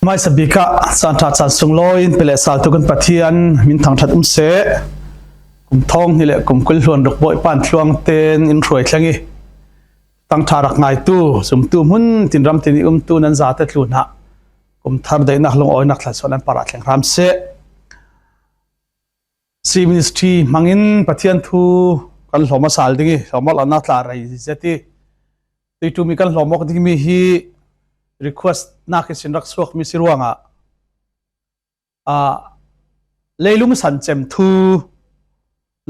Mai sabika san that san sung loin pele sal tukan Pathian min thang that umse. Kum thong ni le kum kul hluan ruk boi pan thluang ten in hruai thlang i. Tang tha rak ngai tu, sum tu mun tin ram tin i um tu nan za te tlu na. Kum thar dei nak long oi nak thla so nan para thleng ram se. Si ministry mangin Pathian thu kan hlawm a sal ding i, hlawm a la na thla rai zet i. Tui tu mi kan hlawm awk ding mi hi request nak i sin rak suak mi si ruang a. A, leilung san chem thu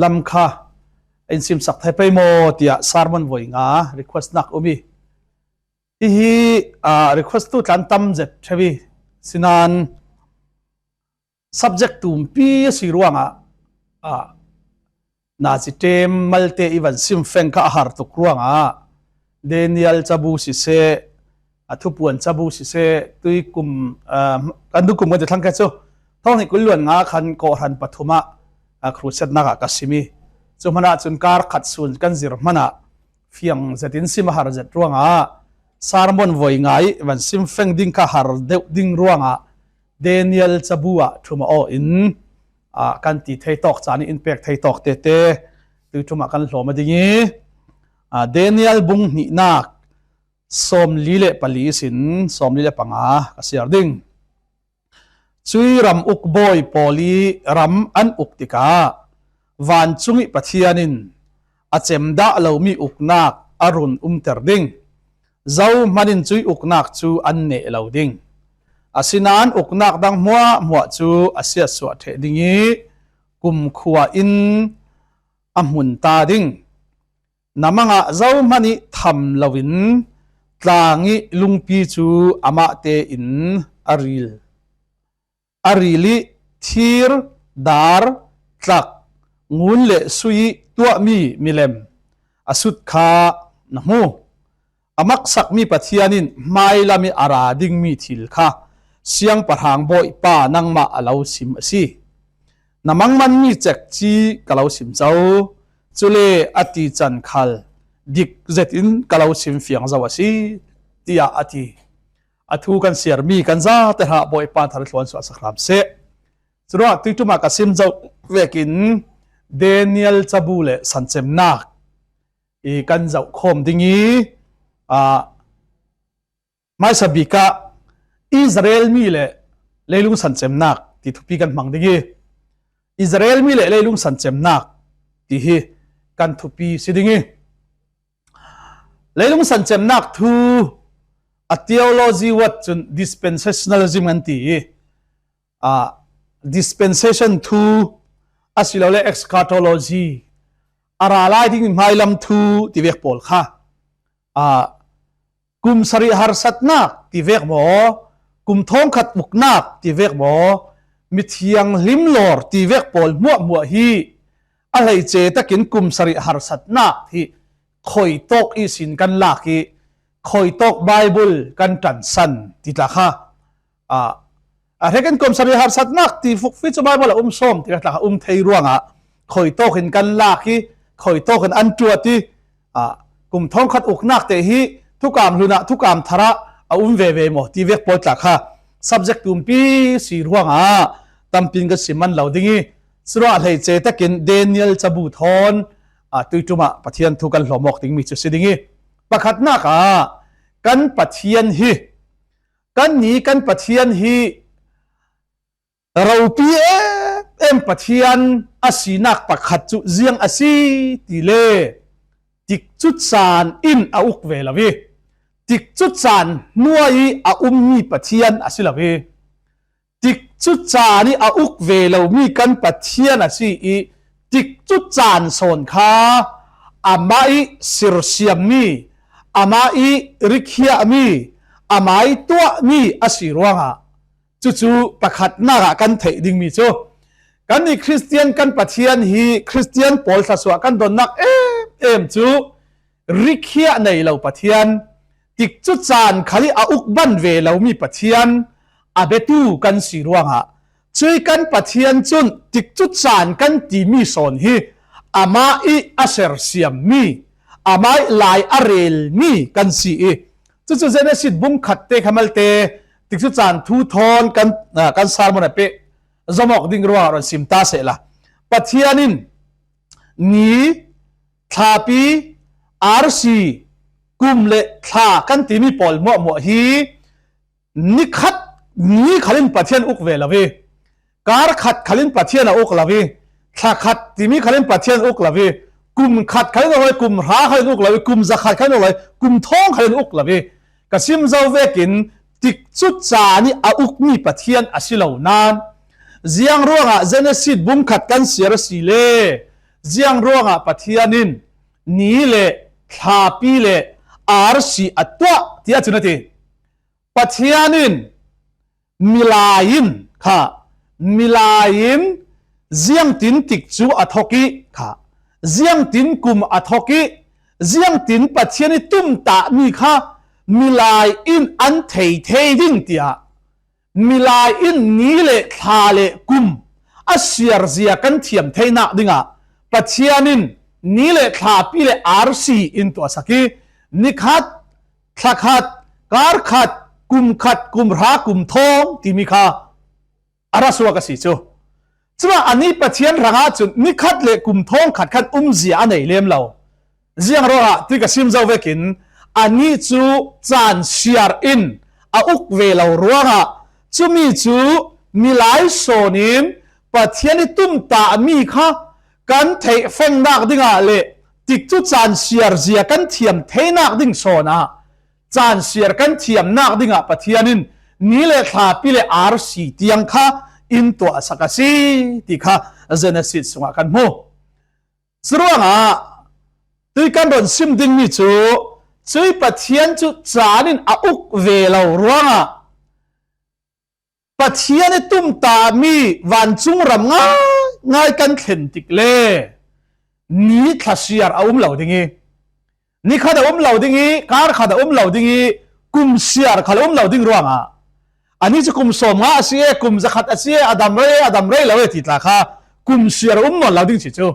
lam kha in sim sak thai pai mo tia sermon voi nga request nak um i. Hi hi, a, request tu tlan tam zet thevi sinan subject tumpi si ruang a, a, na si tem malte i van sim feng kha a har tuk ruang a. Daniel chabu si se, a thupuan chabu si se, tui kum, a, kan du kum kan te thlang ka chu. Thong ni kul luan nga khan ko han pathuma, a, crusade nak a ka simi. Chu mana chun kar khat sun kan zir mana fiang zet in sim a har zet ruang a. Sermon voi ngai van sim feng ding kha har deu ding ruang a. Daniel chabu a thuma o in, a, kan ti thei tawk chani in pek thei tawk te te, tui thuma kan hlawm a ding i, a, Daniel bung ni nak, som li le pali sin, som li le panga, ka siar ding. Chui ram uk boi poli ram an uk tika, van chungi Pathian in, a chem da lo mi uk nak, a run um ter ding. Zo manin chui uk nak chu an ne lo ding. A sinan uk nak dang hmua hmua chu a sia sua the ding i, kum khua in a hmun ta ding. Namanga zo mani tham lo in, tlangi lungpi chu ama te in a ril. A rili thir, dar, tlak, ngun le sui tua mi milem a sut kha na hmu. A maksak mi Pathian in hmai lami a ra ding mi thil kha siang pahrang boi pa nangma a lo sim a si. Na mangman mi chek chi ka lo sim zo. Chule a ti chan khal dik zet in ka lo sim fiang zo a si, tia a ti. A thu kan siar mi kan za te ha boi pan thar thluan suah sak ram se. Churua tui tuma ka sim zo vekin Daniel chabu le san chem nak i kan zo khom ding i, a, mai sabika Israel mi le leilung san chem nak ti thupi kan mang ding i. Israel mi le leilung san chem nak ti hi kan thupi si ding i. Leilung san chem nak thu a theology wat chun dispensationalism an ti i. A, dispensation thu a si lo le eschatology. A ra lai ding hmai lam thu ti vek pol kha. A, kum sari harsat nak ti vek mo, kum thong khat uk nak ti vek mo, mi thiang hlim lor ti vek pol hmua hmua hi. A hleiche takin kum sari harsat nak hi khoi tawk i sin kan lak i, khoi tawk Bible kan tan san ti ta kha. A, a, hrekin kum sari harsat nak ti fuk fi chu Bible a um som ti ka tla um thei ruang a, khoi tawk in kan lak i, khoi tawk in an tuat i, a, kum thong khat uk nak te hi thukam hluna thukam thara a um ve ve mo ti vek pol tla kha. Subject tumpi si ruang a tampin ka siman lo ding i, churua hleiche takin Daniel chabu thon, a, tui tuma Pathian thu kan hlawm awk ding mi chu si ding i. Pakhat nak a, kan Pathian hi, kan ni kan Pathian hi, ropi em em Pathian a si nak pakhat chu ziang a si ti le, tik chu chan in a uk ve lo i, tik chu chan hnuai i a um mi Pathian a si lo i. Tik chu chan i a uk ve lo mi kan Pathian a si i, tik chu chan sawn kha, ama i sirsiam mi, ama i rikhia mi, ama i tuah mi a si ruang a. Chu chu pakhat nak a kan theih ding mi chu. Kan ni Christian kan Pathian hi Christian pol thla suah kan don nak em em chu rikhia nei lo Pathian, tik chu chan khali a uk ban ve lo mi Pathian, a betu kan si ruang a. Chui kan Pathian chun tik chu chan kan ti mi sawn hi, ama i a sersiam mi, ama i lai a rel mi kan si i. Chu chu Genesis bung khat te kha malte, ຕິກຈຸຈານທູທອນກັນ ເອີ ກັນຊານບໍ່ໄດ້ເປະ ຈະມອກດິງຣວງອາດອນຊິມຕາເສລະ. ປະທຽນນິນ ນີ ຖາປີ ອາຣຊີ ກຸມ ແລະ ຖາກັນ ຕີມີປອນ ມວກມວກ ຮີ ນິຄັດ ນີ ຄະລິນ ປະທຽນ ອຸກເວລາເວ ກາຣຄັດ ຄະລິນ ປະທຽນ ອາອຸກລາເວ ຖາຄັດ ຕີມີ ຄະລິນ ປະທຽນ ອຸກລາເວ ກຸມຄັດ ຄະລິນ ອາເວ ກຸມຮາ ຄະລິນ ອຸກລາເວ ກຸມຈະຄັດ ຄະລິນ ອາເວ ກຸມທອງ ຄະລິນ ອຸກລາເວ ກະຊິມເຈົ້າເວກິນ ຕິກຈຸຈານິ ອາອຸກມີ ປະທຽນ ອາຊິລາວນານ ຈຽງຣວງອາ ເຈເນຊິດ ບຸມຄັດ ກັນເຊລະ ສີເລ ຈຽງຣວງອາ ປະທຽນນິນ ນີ ແລະ ຖາປີ ແລະ ອາຣຊີ ອາຕົວະ ຕິອາຈຸນະຕິ ປະທຽນນິນ ມິລາຍິນ ຄະ ມິລາຍິນ ຈຽງຕິນ ຕິກຈູ ອະທໍກິ ຄະ ຈຽງຕິນ ກຸມ ອະທໍກິ ຈຽງຕິນ ປະທຽນນິ ຕຸມຕະມີ ຄະ ມິລາອິນ ອັນເທເທດິງ ຕິອາ ມິລາອິນ ນີ ແລະ ຖາ ແລະ ກຸມ ອາເຊຍຣເຊຍ ກັນທຽມ ເທນາກ ດິງອາ ປະທຽນນິນ ນີ ແລະ ຖາປີ ແລະ ອາຣຊີ ອິນຕົວສະກີ ນິຄັດ ຖາຄັດ ກາຣຄັດ ກຸມຄັດ ກຸມຮາ ກຸມທອງ ຕິມີຄາ ອາຣາສວາກະສີຈູ ຈະວ່າອັນນີ້ປະທຽນຣະງາຈຸນ ນິຄັດ ແລະ ກຸມທອງ ຂັດຂັນ ອຸມເຊຍ ອາໄນເລມເລົ່າ ຈຽງຣອງອາ ຕິກະຊິມເຈົ້າເວກິນ ອານິຈູ ຈານເຊຍຣອິນ ອາອຸກເວລາວຣວງອາ ຈຸມີຈູ ມີລາຍໂຊນິນ ປະທຽນນິຕຸມຕາມີຄະ ກັນເທເຟັງນາກດິງອາເລ ຕິກຈຸຈານເຊຍຣເຊຍ ກັນທຽມເທນາກດິງໂຊນາ ຈານເຊຍຣກັນທຽມນາກດິງອາ ປະທຽນນິນ ນີເລທາປີເລອາຣສີຕຽງຄະ ອິນຕົວສະກະຊີ ຕິຄະ ເຈເນຊິດ ສຸງະກັນໂມ ສະລວງອາ ຕຸຍກັນດົນຊິມດິງມີຈູ ຈຸຍປະທຽນຈຸຈານິນອາອຸກເວລາວລວງອາ ປະທຽນໃນຕຸ້ມຕາມີ ວານຈຸງຣຳງາຍ ງາຍກັນເຂັນຕິກເລ ນີທະເຊຍຣອາອຸມເຫຼົ່າດິງອີ ນີຄະດາອຸມເຫຼົ່າດິງອີ ການຄະດາອຸມເຫຼົ່າດິງອີ ກຸມເຊຍຣຄະລາອຸມເຫຼົ່າດິງລວງອາ ອານີຈະກຸມໂສມງາອາຊີເອ ກຸມຈະຂັດອາຊີເອ ອາດຳເຣ ອາດຳເຣລາເວຕິຕາຄາ ກຸມເຊຍຣອາອຸມນອນເຫຼົ່າດິງຊິຈູ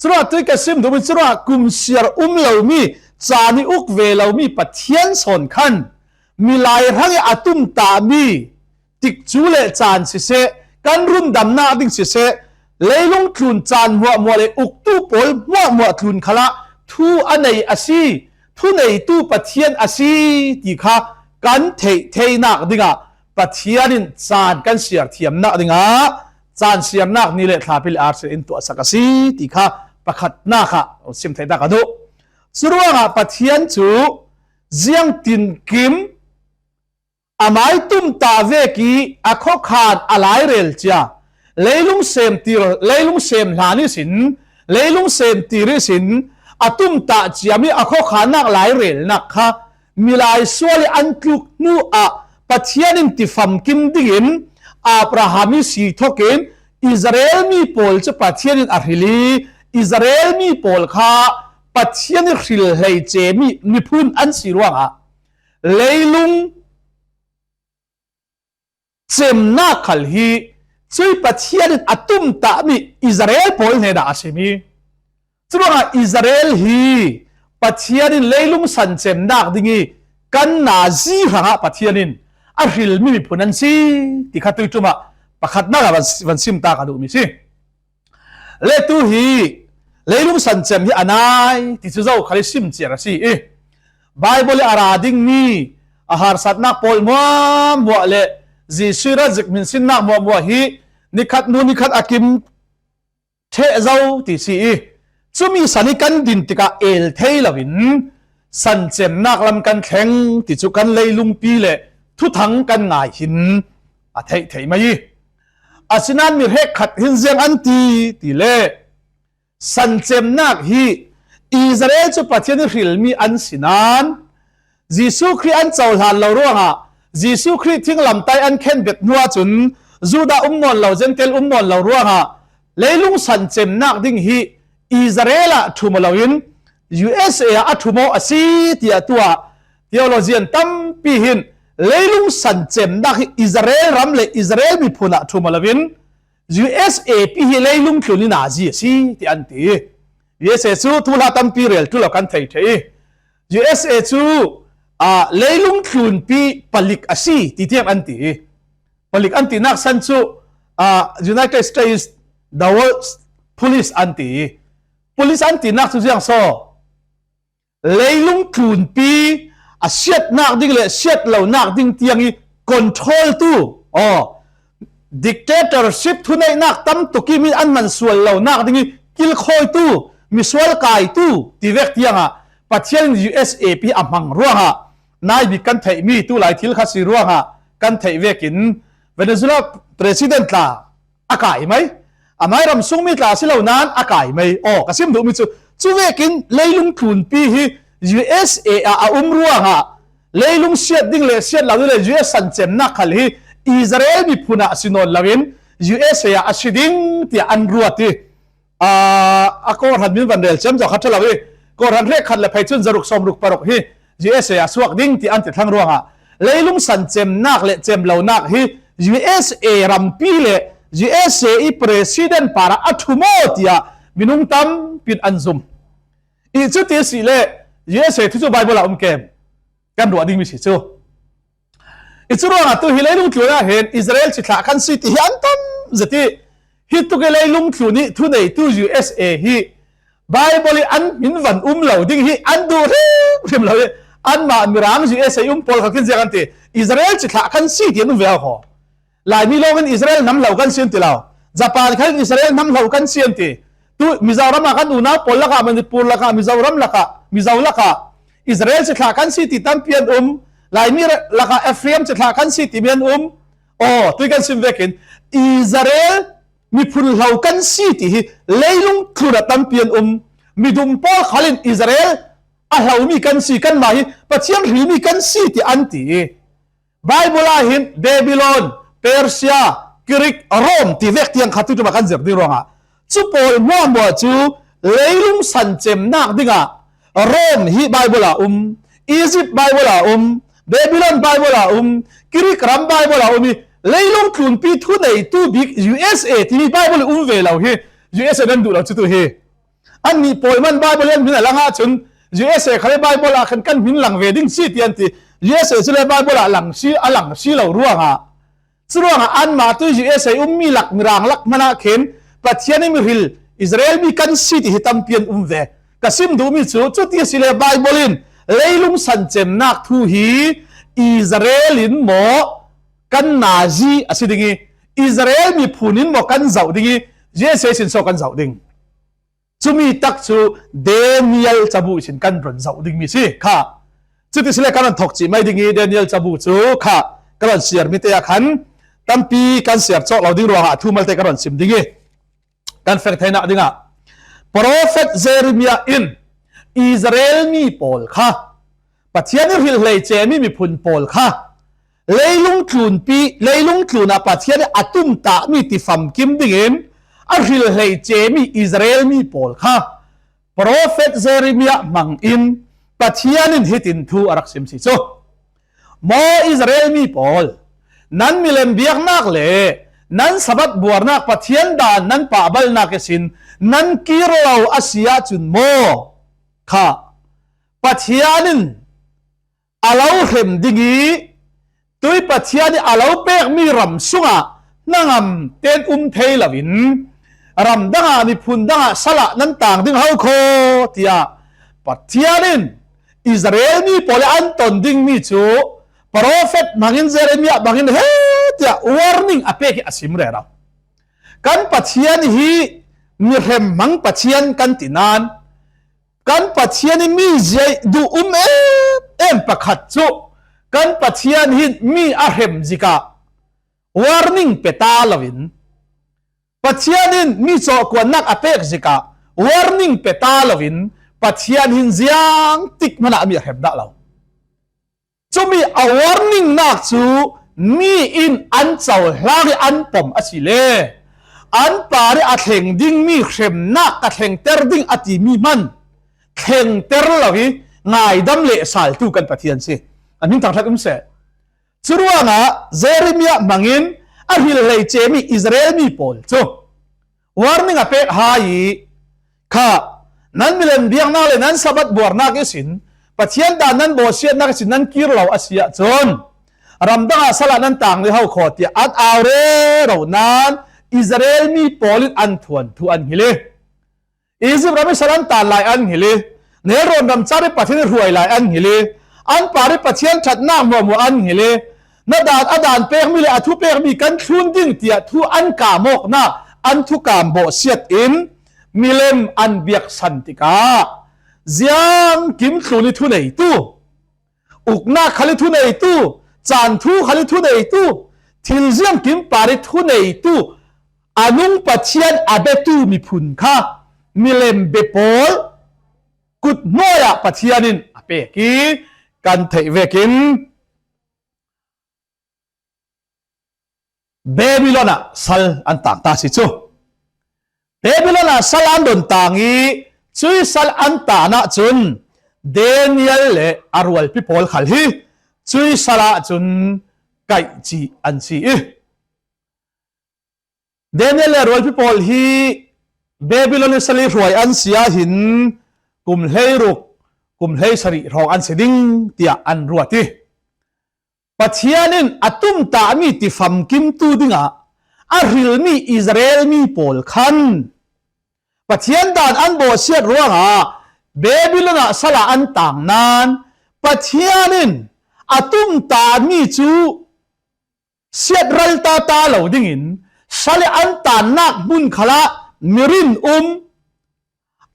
ສະຫຼວດຕຸ້ຍກະຊິມດູມິນສະຫຼວດກຸມເຊຍຣອາອຸມເຫຼົ່າມີ ຈານິອຸກເວລາວມີປະທຽນສອນຄັນ ມີລາຍທັງອາຕຸມຕາມີ ຕິກຈູເລຈານຊິເຊ ກັນລຸນດຳນາດິງຊິເຊ ເລລຸງຕລູນຈານຫົວມົວເລອຸກຕູໂປລຫົວມົວຕລູນຄະລະ ທູອາໄນອາຊີ ທູໄນຕູປະທຽນອາຊີ ຕິຄະ ກັນເທເທນາກດິງອາ ປະທຽນນິນຈານກັນເຊຍຣທຽມນາກດິງອາ ຈານເຊຍຣນາກນີເລທາປິລອາເຊນຕົວສະກະຊີ ຕິຄະ ປະຂັດນາຄະ ຊິມໄທຕາກະດຸ ສະລວງອາ ປະທຽນຈູ ຈຽງຕິນກິມ ອາມາຍຕຸມຕາເວກີ ອາໂຄຄານ ອາລາຍເຣລເຈຍ ເລລຸງເຊມຕີ ເລລຸງເຊມລານິສິນ ເລລຸງເຊມຕີຣິສິນ ອາຕຸມຕາເຈຍມີ ອາໂຄຄານນາກລາຍເຣລນາກຄະ ມີລາຍຊວເລອັນຕລຸກນູອາ ປະທຽນນິນຕິຟັມກິມດິງອິນ ອາບຣາຮາມມີສີທໍກິນ ອິສຣາເອລມີໂປລຈະປະທຽນນິນອາຮິລີ ອິສຣາເອລມີໂປລຄະ ປະທຽນນິນຣິລໄລເຈມີ ມີພຸນອັນສີລວງອາ ເລລຸງ ເຈັມນາກຄັນຮີ ຈຸຍປະທຽນອາຕຸມຕະມີ ອິສຣາເອລໂປລເນດາອາເຊມີ ຈະລວງອາ ອິສຣາເອລຮີ ປະທຽນນິນເລລຸງສັນເຈັມນາກດິງອີ ກັນນາຈີຮະງະປະທຽນນິນ ອາຣິລມີມີພຸນອັນຊີ ຕິຄະຕຸຍຕຸມອາ ປະຂັດນາກອາ ວັນ ວັນຊິມຕາກະດຸມີຊີ ເລຕູຮີ ເລລຸງສັນເຈັມຮີອານາຍ ຕິຊຸເຈົ້າຄະລິຊິມເຈຍຣາຊີອີ ບາຍບົລອາຣາດິງມີ ອາຫານສັດນາກໂປລມົວມົວເລ ຈີຊຸຍຣາຈິກມິນຊິນນາກມົວມົວຮີ ນິຄັດນູ ນິຄັດອາກິມ ເທເຈົ້າຕິຊີອີ ຈຸມີສານິກັນດິນຕິກະເອລເທລາວິນ ສັນເຈັມນາກລຳກັນແຂງ ຕິຈຸກັນເລລຸງປີເລ ທຸທັງກັນງາຍຫີນ ອາເທເທມາອີ ອາຊິນານມີເຮກຂັດຫີນຈຽງອັນຕີ ຕິເລ ສັນເຈັມນາກຮີ ອິສຣາເອລຈຸປະທຽນຮິລມີອັນຊິນານ ເຢຊູຄຣິດອັນເຈົ້າຫຼານເຫຼົ່າລວງອາ ເຢຊູຄຣິດທິງລຳໄຕອັນແຄນເບັດຫົວຈຸນ ຢູດາອຸມມອນເຫຼົ່າ ເຈນເຕລອຸມມອນເຫຼົ່າລວງອາ ເລລຸງສັນເຈັມນາກດິງຮີ ອິສຣາເອລອາທຸມມະລາວິນ USA ອາທຸມມະອາຊີເຕຍຕົວ ເທໂອໂລຈຽນຕຳປີຫີນ ເລລຸງສັນເຈັມນາກຮີ ອິສຣາເອລຣຳເລ ອິສຣາເອລມີພຸນອາທຸມມະລາວິນ USA ປີຮີເລລຸງຕລູນນິນາຈີຊີ ຕິອັນຕີ USA ຊູທູລາຕຳປີເຣລທູລາກັນໄທໄທ USA ຊູ ອາ ເລລຸງຂູນປີ ປະລິກອາຊີ ຕິທຽງອັນຕີ ປະລິກອັນຕີນັກສັນຊຸ ອາ United States the World Police ອັນຕີ Police ອັນຕີນັກສຸຊຽງຊໍ ເລລຸງຂູນປີ ອາ ຊຽດນາກດິງ ແລະ ຊຽດເຫຼົ່ານາກດິງຕຽງ control ຕູ ອໍ dictatorship ທຸໄນນາກຕຳຕຸກິມິ ອັນມັນສວນເຫຼົ່ານາກດິງ ກິລຄອຍຕູ ມີສວນກາຍຕູ ຕິເວກຕຽງ ອາ ປະທຽນ USA ປີ ອາ ມັງຣວງ ອາ ນາຍບິກກັນໄທມີ ຕູຫຼາຍທິລຄະຊີຣວງ ອາ ກັນໄທເວກິນ Venezuela President ລາ ອາກາຍໄໝ ອາໄມຣຳຊຸງມີຕາຊິເຫຼົ່ານານ ອາກາຍໄໝ ອໍ ກະຊິມດຸມິຊູ ຈຸເວກິນ ເລລຸງຂູນປີ ຮີ USA ອາ ອາອຸມຣວງ ອາ ເລລຸງຊຽດດິງ ແລະ ຊຽດເຫຼົ່າ ແລະ US ສັນເຈັມນາກ ຄະ ຮີ ອິສຣາເອລ ມີພຸນ ອາ ຊິນອນລາວິນ USA ອາ ອາຊິດິງ ຕິອານຣວດ ຕິ ອາ ອາ ໂກຮັນມິນວັນເຣລ ເຈັມ ຈອກ ຄັດທະລາວີ ໂກຮັນເຣກຄັນ ແລະ ໄພຈຸນ ຈະລຸກ ຊອມລຸກ ປາລຸກ ຮີ USA ອາ ສວກດິງ ຕິອານຕິທັງຣວງ ອາ ເລລຸງສັນເຈັມນາກ ແລະ ເຈັມເຫຼົ່ານາກ ຮີ USA ຣຳປີ ແລະ USA ອີ President ປາຣະ ອາທຸໂມ ຕິອາ ມິນຸງຕຳປິນອັນຊຸມ ອີ ຈຸຕິຊິ ແລະ USA ທຸຈຸ Bible ອາ ອຸມເກມ ກັນຣວດດິງ ມີຊິຈູ ອີ ຈຸຣວງ ອາ ຕຸ ຮີ ເລລຸງຂູນ ອາ ເຫັນ ອິສຣາເອລ ຊິທະຄັນຊີ ຕິ ຮີ ອັນຕຳ ຈະຕິ ຮີ ຕຸ ເລລຸງຂູນ ຮີ ທຸໄນ ຕູ USA ຮີ Bible ອັນມິນວັນອຸມເຫຼົ່າດິງ ຮີ ອັນດຸເຣມເຣມເຫຼົ່າ ອັນມາມີຣາງ USA ອຸມ ປອນເຂົາກິນ ເສຍກັນ ຕິ ອິສຣາເອລ ຊິທະຄັນຊີ ຕິ ອັນອຸມເວລາ ຂໍ ລາຍມີໂລກັນ ອິສຣາເອລ ນຳເຫຼົ່າກັນ ຊຽນ ຕິ ລາວ ຈະປານ ຄັນ ອິສຣາເອລ ນຳເຫຼົ່າກັນ ຊຽນ ຕິ ຕຸ ມິຊາວຣຳ ອາ ຄັນ ອູນາວ ປອນລະກະ ມະນິປູລ ລະກະ ມິຊາວຣຳ ລະກະ ມິຊາວ ລະກະ ອິສຣາເອລ ຊິທະຄັນຊີ ຕິ ຕຳປ່ຽນອຸມ ລາຍມີ ລະກະ ເອຟຣາມ ຊິທະຄັນຊີ ຕິ ມຽນອຸມ ອໍ ຕຸຍກັນ ຊິມເວກິນ ອິສຣາເອລ ມີພຸນເຫຼົ່າກັນຊີ ຕິ ຮີ ເລລຸງຂູນ ອາ ຕຳປ່ຽນອຸມ ມີດຸມ ປອນ ຄາລິນ ອິສຣາເອລ ອາ ເຫຼົ່າມີກັນຊີ ກັນມາ ຮີ ປະທຽນ ຮີ ມີກັນຊີ ຕິ ອັນ ຕິ Bible ອາ ເຫັນ ເບບິລອນ ເປີເຊຍ ກຣີກ ໂຣມ ຕິເວກຕຽງ ຄາ ຕຸ ມາກັນ ເຈັບ ດີຣອງ ອາ ຈຸ ໂປລ ມົວ ມົວ ຈຸ ເລລຸງສັນເຈັມນາກດິງ ອາ ໂຣມ ຮີ Bible ອາ ອຸມ ອີຢິບ Bible ອາ ອຸມ ເບບິລອນ Bible ອາ ອຸມ ກຣີກ ຣຳ Bible ອາ ອຸມ ເລລຸງຂູນປີ ທຸໄນ ຕູ ບິກ USA ທີ ມີ Bible ອຸມເວລາ ຮີ USA ນັ້ນດຸລາວ ຈຸ ຕຸ ຮີ ອັນນີ້ ໂປຍມັນ Bible ເລີຍ ມິນ ອາ ລະງາ ຈຸນ USA ຄະເລ Bible ອາ ຄັນ ກັນ ມິນ ລັງເວ ດິງ ຊີ ຕຽນ ຕິ USA ຈຸ ເລ Bible ອາ ລັງຊີ ອາ ລັງຊີ ເຫຼົ່າ ຣວງ ອາ ສະດວກ ອາ ອັນມາ ຕຸ USA ອຸມ ມີຫຼັກ ມີຣາງ ລັກ ມະນະ ເຂັນ ປະທຽນ ມີ ຮີ ອິສຣາເອລ ມີ ກັນ ຊີຕິ ຮີ ຕຳປ່ຽນ ອຸມ ແວ ກະ ຊິມ ດຸ ມີ ຈຸ ຈຸ ຕິ ຊິ ເລ Bible ລິນ ເລ ລຸງ ສັນ ເຈັມ ນາກ ທູ ຮີ ອິສຣາເອລ ລິນ ໝໍ ກັນ ນາ ຈີ ອາ ຊິ ດິງ ອິສຣາເອລ ມີ ພູ ນິນ ໝໍ ກັນ ເຈົ້າ ດິງ USA ຊິນ ຊໍ ກັນ ເຈົ້າ ດິງ ຈຸ ມີ ຕັກ ຈຸ ເດນຽລ ຈະ ບູ ຊິນ ກັນ ຣອນ ເຈົ້າ ດິງ ມີ ຊິ ຄະ ຈຸ ຕິ ຊິ ເລ ກັນ ນ ທົກ ຈິ ໄມ ດິງ ເດນຽລ ຈະ ບູ ຈຸ ຄະ ກະ ຣອນ ເຊຍ ມີ ເຕຍ ຄັນ ຕຳ ປີ ກັນ ເຊຍ ຊອກ ເລົ່າ ດິງ ຣວງ ອາ ທູ ມາ ເລ ເຕຍ ກະ ຣອນ ຊິມ ດິງ ກັນ ເຟກ ໄທ ນະ ດິງ ອາ Prophet Jeremiah in ອິສຣາເອລ ມີ ໂປລ ຄະ ປະທຽນ ຮີ ເລ ເຈມີ ມີ ພຸນ ໂປລ ຄະ ເລ ລຸງ ຂູນ ປີ ເລ ລຸງ ຂູນ ອາ ປະທຽນ ອາ ຕຸມ ຕະ ມີ ຕິ ຟັມ ກິມ ດິງ ອິນ ອາ ຮີ ເລ ເຈມີ ອິສຣາເອລ ມີ ໂປລ ຄະ Prophet Jeremiah ມັງ ອິນ ປະທຽນ ຮີ ຕິນ ທູ ອາ ລັກ ຊິມ ຊິ ຈຸ ໝໍ ອິສຣາເອລ ມີ ໂປລ ນັນ ມີ ເລັມ ບຽກ ນາກ ເລ ນັນ ສະບັດ ບວນ ນາກ ປະທຽນ ດານ ນັນ ປະ ບັລ ນາກ ເກ ຊິນ ນັນ ກີ ຣາວ ອາ ເຊຍ ຈຸນ ໝໍ ຄະ ປະທຽນ ອາ ລາວ ເຮັມ ດິງ ອີ ຕຸ້ຍ ປະທຽນ ອາ ລາວ ເປກ ມີ ຣຳ ສຸງ ອາ ນາງ ອຳ ເຕນ ອຸມ ເທລ ລາ ວິນ ຣຳ ດັງ ອາ ມີ ພຸນ ດັງ ອາ ສະລະ ນັນ ຕາງ ດິງ ເຮົາ ໂຄ ຕິ ອາ ປະທຽນ ອິນ ອິສຣາເອລ ມີ ໂປລ ອາ ອັນ ຕົນ ດິງ ມີ ຈຸ Prophet ມັງ ອິນ Jeremiah ມັງ ອິນ ເຮ ຕິ ອາ warning ອາ ເປກ ອາ ຊິມ ເຣ ລາວ ກັນ ປະທຽນ ຮີ ມີ ເຮັມ ມັງ ປະທຽນ ກັນ ຕິ ນານ ກັນ ປະທຽນ ມີ ເຈ ດຸ ອຸມ ເອມ ເອມ ປະ ຄັດ ຈຸ ກັນ ປະທຽນ ຮີ ມີ ອາ ເຮັມ ຈິ ກະ ວາຣ໌ນິງ ເປຕາ ລາ ວິນ ປະທຽນ ຮີ ມີ ໂຈ ກວນ ນັກ ອາ ເປກ ຈິ ກະ ວາຣ໌ນິງ ເປຕາ ລາ ວິນ ປະທຽນ ຮີ ຈຽງ ຕິກ ມະນະ ມີ ອາ ເຮັມ ດະ ລາວ ຈະມີ ອາ ວາຣ໌ນິງ ນາກ ຈູ ມີ ອິນ ອັນ ເຈົ້າ ລາງ ອັນ ປອມ ອາ ຊິເລ ອັນ ປາ ອາ ເທັງ ດິງ ມີ ເຂັມ ນາກ ກະ ເທັງ ເຕັດ ດິງ ອາ ຕິ ມີ ມັນ ເທັງ ເຕັດ ລາ ວິ ງາຍ ດຳ ເລ ສາລ ຕູ ກັນ ປະທຽນ ຊິ ອັນ ຫິນ ທັງ ທັກ ອຶມ ເສ ຈະ ຣວງ ອາ ເຈເຣມຍາ ມະ ງິນ ອາ ຮີ ເລ ເຈ ມີ ອິສຣາເອລ ມີ ໂປລ ໂຈ ວາຣ໌ນິງ ອາ ເປກ ຮາ ອີ ຄະ ນັ້ນ ມີ ເລັມ ບຽກ ນາ ເລ ນັ້ນ ສະບັດ ບວນ ນາ ເກ ຊິນ ປະທຽນດານນັ້ນບໍ່ຊຽດນັກ ຊິນັ້ນກິນເຫຼົ້າອາເຊຍຈົນ ຣຳດັງອາສະລະນັ້ນຕ່າງເລີຍເຮົາຂໍເຕຍອັດອາວເຣເຫຼົ່ານັ້ນ ອິດສະຣາເອລມີປອລິດອັນທວນທຸອັນຫິເລ ອີຢິບຣຳມິສະລັນຕານຫຼາຍອັນຫິເລ ເນໂຣນດຳຈາໄດ້ປະທຽນຮວຍຫຼາຍອັນຫິເລ ອັນປາໄດ້ປະທຽນທັດນາກມົວໆອັນຫິເລ ນະດານອະດານເປກມີ ແລະ ອະທຸເປກມີກັນທູນດິ້ງເຕຍທຸອັນກາໝອກນາ ອັນທຸກາມບໍ່ຊຽດອິນ ມິເລັມອັນບຽກສັນຕິກາ ຊຽງກິມທູນິທຸເນຍຕູ ອຸກນາກຄາລິທຸເນຍຕູ ຈານທູຄາລິທຸເນຍຕູ ທິນຊຽງກິມປາລິທຸເນຍຕູ ອະນຸງປະທຽນອາເບຕູມີພຸນຄາ ມິເລັມເບໂປລ ກຸດໂມຍະປະທຽນນິນອາເປກີ ກັນເທເວກິນ ເບບິໂລນອາຊາລອັນຕາງຕາຊິຈູ ເບບິໂລນອາຊາລອັນດົນຕາງອີ ຈຸຍຊາລອັນຕານະຈຸນ ເດນຽລ ແລະ ອາຣວລປິໂປລຄັນຮີ ຈຸຍຊາລະຈຸນ ໄກຈີອັນຊີອີ ເດນຽລ ແລະ ອາຣວລປິໂປລຮີ ເບບິໂລນຊາລີຮວຍອັນເຊຍຫິນ ກຸມເຮຍລຸກ ກຸມເຮຍສະລິຮອງອັນເຊດິງ ເຕຍອັນຣວດຕິ ປະທຽນນິນອະຕຸມຕາມີຕິຟັມກິມຕູດິງອາ ອາຣິລມີອິດສະຣາເອລມີໂປລຄັນ ປະທຽນດານອັນບໍ່ຊຽດຣວງອາ ເບບິໂລນອາຊາລະອັນຕາງນານ ປະທຽນນິນອະຕຸມຕາມີຈູ ຊຽດຣາລຕາຕາເຫຼົ່າດິງອິນ ຊາເລອັນຕານນາກບຸນຄະລະ ມິຣິນອຸມ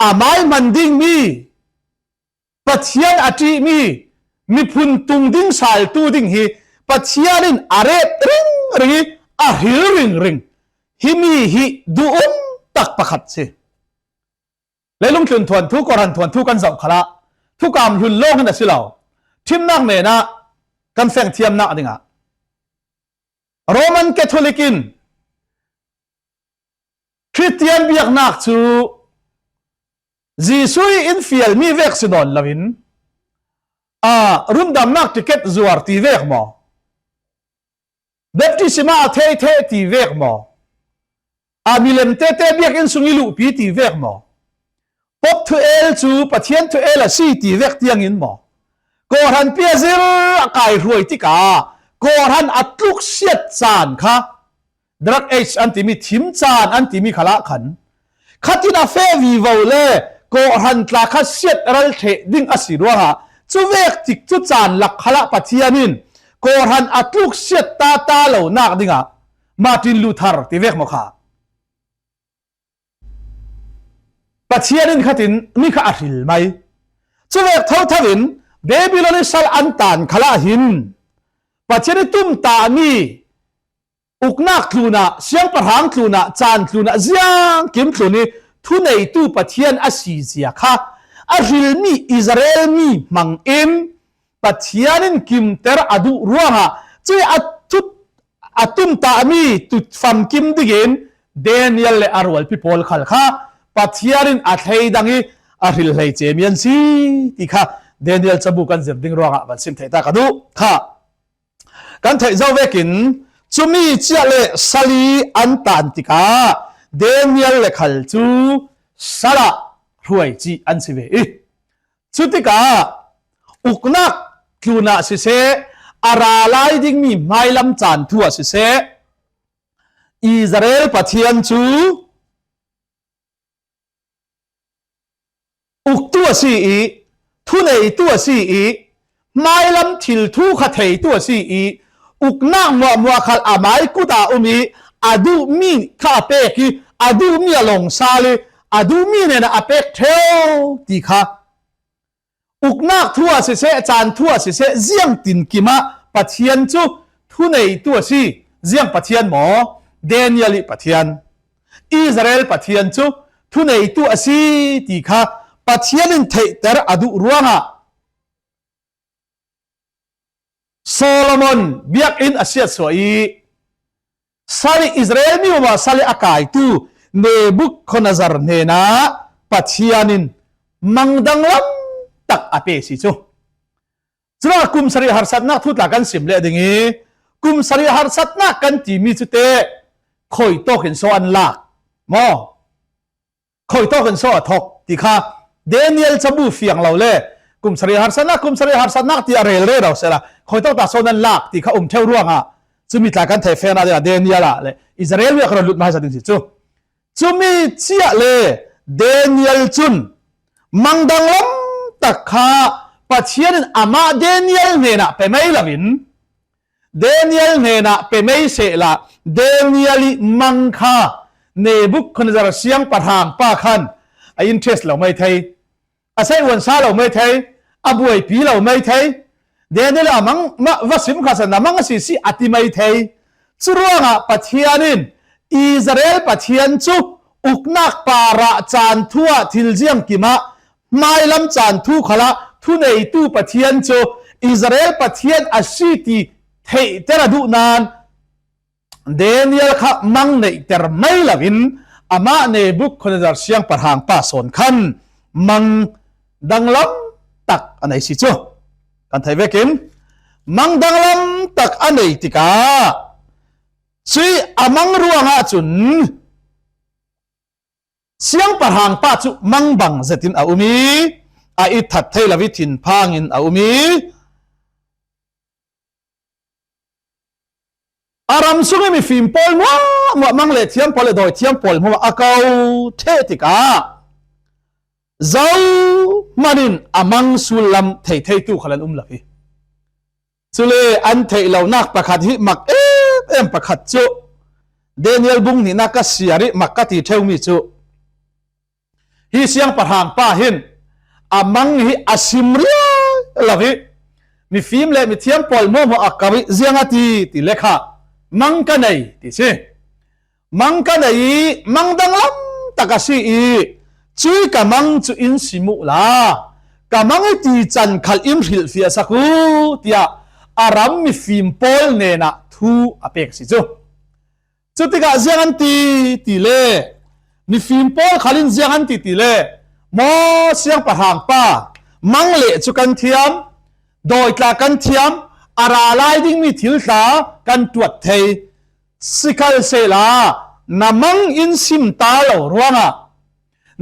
ອາມາຍມັນດິງມີ ປະທຽນອາຕິມີ ມິພຸນຕຸງດິງສາຍຕູດິງຮີ ປະທຽນນິນອາເຣດຣິງຣິງ ອາຮິລຣິງຣິງ ຫິມີຫິດຸອຸມຕັກປະຄັດຊິ ແລະ ລຸງຈຸນທວນທູກອນຮັນທວນທູກັນເຈົ້າຄະລະ ທຸກາມຮຸນໂລງຫັ້ນນະຊິເລົ່າ ທິມນາກເມນະ ກັນແຟງທຽມນາກດິງອາ ໂຣມັນແຄໂທລິກອິນ ຄຣິສຕຽນບຽກນາກຊູ ຈີຊູອິນຟຽລມີເວກຊິນອນລະວິນ ອາ ລຸນດຳນາກຕິເກັດຈວາຣຕີເວກມໍ ເບັບຕິຊິມາເທເທຕີເວກມໍ ອາມິເລັມເຕເຕບຽກອິນຊຸງກິລຸປີຕີເວກມໍ ປົບທູເອລຊູ ປະທຽນທູເອລອາຊີຕີເວກຕຽງອິນມໍ ໂກຮັນເປຍຊິລອາກາຍຮວຍຕິກາ ໂກຮັນອາຕລຸກຊຽດຈານຄະ ດຣັກເອຈອັນຕິມີ ທິມຈານອັນຕິມີຄະລະຄັນ ຄະຕິນາເຟວີເວົາເລ ໂກຮັນຕາຄະຊຽດຣາລເທດິງອາຊີຣວງອາ ຈຸເວກຕິກຈຸຈານລັກຄະລະປະທຽນນິນ ໂກຮັນອາຕລຸກຊຽດຕາຕາເຫຼົ່ານາກດິງອາ ມາຕິນລູທາຣຕິເວກມໍຄະ ປະທຽນນິນຄະຕິນ ມີຄະອາຣິລໄມ ຈຸເວກເທົາທະວິນ ເບບິໂລນຊາລອັນຕານຄະລະຫິນ ປະທຽນນິນຕຸມຕາມີ ອຸກນາກຕລູນາ ຊຽງປະທາງຕລູນາ ຈານຕລູນາ ຊຽງກິມຕລູນີ ທຸເນຍຕູປະທຽນອາຊີເຊຍຄະ ອາຣິລມີ ອິດສະຣາເອລມີ ມັງອິມ ປະທຽນນິນກິມເຕັຣອະດຸຣວງອາ ເຈອະທຸດ ອະຕຸມຕາມີ ຕຸດຟຳກິມດິກິນ ເດນຽລ ແລະ ອາຣວລປິໂປລຄັນຄະ ປະທຽນນິນອາໄທດັງອີ ອາຣິລໄທເຈມຽນຊີ ຕິຄະ ເດນຽລຈະບູກັນເຈັບດິງຣວງອາ ບັນຊິມໄທຕາກະດຸຄະ ກັນໄທເຈົ້າເວກິນ ຈຸມີເຈຍເລຊາລີອັນຕານຕິກາ ເດນຽລ ແລະ ຄັນຈູ ຊາລະ ຮວຍຈີອັນຊິເວອີ ຊຸຕິກາ ອຸກນາກ ຕລູນາຊິເຊ ອາຣາລາຍດິງມີ ມາຍລຳຈານທົ່ວຊິເຊ ອິດສະຣາເອລປະທຽນຈູ ອຸກຕົວຊີອີ ທຸເນຍຕົວຊີອີ ມາຍລຳທິລທູຄະເທຍຕົວຊີອີ ອຸກນາກມົວມົວຄັນອາມາຍກຸຕາອຸມີ ອາດຸມີຄະອາເປກີ ອາດຸມີອາລົງຊາລີ ອາດຸມີເນນະອາເປກເທວ ຕິຄະ ອຸກນາກທົ່ວຊິເຊ ຈານທົ່ວຊິເຊ ຊຽງຕິນກິມະ ປະທຽນຈຸ ທຸເນຍຕົວຊີ ຊຽງປະທຽນໝໍ ເດນຽລີປະທຽນ ອິດສະຣາເອລປະທຽນຈຸ ທຸເນຍຕົວຊີ ຕິຄະ ປະທຽນນິນເທເຕັຣອະດຸຣວງອາ ໂຊໂລມົນ ບຽກອິນອາເຊຍໂຊອີ ຊາລີອິດສະຣາເອລມີມາຊາລີອາກາຍຕູ ເນບຸກຄາເນຊາຣເນນາ ປະທຽນນິນ ມັງດັງລຳຕັກອາເປຊິຈຸ ຈະລາກຸມສະລິຫັດສັດນາກທູຕາກັນຊິມເລດິງອີ ກຸມສະລິຫັດສັດນາກກັນຕີມີຈຸເຕ ຄົຍໂຕເຂັນໂຊອັນລາກ ມໍ ຄົຍໂຕເຂັນໂຊອະທົກ ຕິຄະ ເດນຽລຈະບູຟຽງເລົ່າເລ គុມສະຣີຫັດສະນັກ ກຸມສະຣີຫັດສະນັກ ທີ່ອາເຣລເຣເຮົາເສຍລະ ຄອຍຕ້ອງຕາໂຊນນັ້ນລາກ ທີ່ເຂົາອຸມແຖວລວງອະ ຊຶມມີຕາກັນໄທແຟນອາເດນຽລລະ ແລະ ອິສຣາເອລ ມີອາການຫຼຸດມາໃຫ້ສະດິງຊິຈຸ ຊຶມມີເຊຍເລ ເດນຽລຈຸນ ມັງດັງລຳຕັກຄາ ປະທຽນອາມາເດນຽລເນນະ ເປໄມລະວິນ Daniel hnenah pemaiseh la, Daniel ih mangkha Nebukhadnezzar siangpahrang pa khan a interest lo mai thei, a saihhuan sa lo mai thei, a buaipi lo mai thei. Daniel a mang ma va sim kha sa na mang a si si a ti mai thei. Churuangah Pathian in Israel Pathian chu uknak parah chan thu ah thil ziang kimah mailam chan thu khalah thuneitu Pathian chu Israel Pathian a si ti theihter a duh nan Daniel kha mang neihter mai lovin amah Nebukhadnezzar siangpahrang pa sawn khan mang danglam tak a nei si chu kan thei vekin mang danglam tak a nei tikah chui a mang ruangah chun Siangpahrang pa chu mangbang zetin a um i, a itthat thei lo i thinphangin a um i. A ram sung i mifim pawl muah muah mang leh thiam pawl leh dawi thiam pawl muah a kau theh tikah Zomanin a mang sul lam thei theitu khalan um lo hi. Chule an theih lo nak pakhat hi mak em em pakhat chu Daniel bung hnihna ka siar i mak ka ti theu mi chu hi siangpahrang pa hin a mang hi a sim riau lo hi. Mifim leh mithiam pawl muah muah a kau i ziang a ti ti le kha mang ka nei ti si. Mang ka nei i mang danglam tak a si i chui ka mang chu in sim uh la ka mang i ti chan khal in hrilh fiah sak uh tiah a ram mifim pawl hnenah thu a pek si chu. Chutikah ziang an ti ti le mifim pawl khal in ziang an ti ti le maw siangpahrang pa mang leh chu kan thiam dawi tla kan thiam a ra lai ding mi thil tla kan tuat thei. Sikhalsehla na mang in sim ta lo ruangah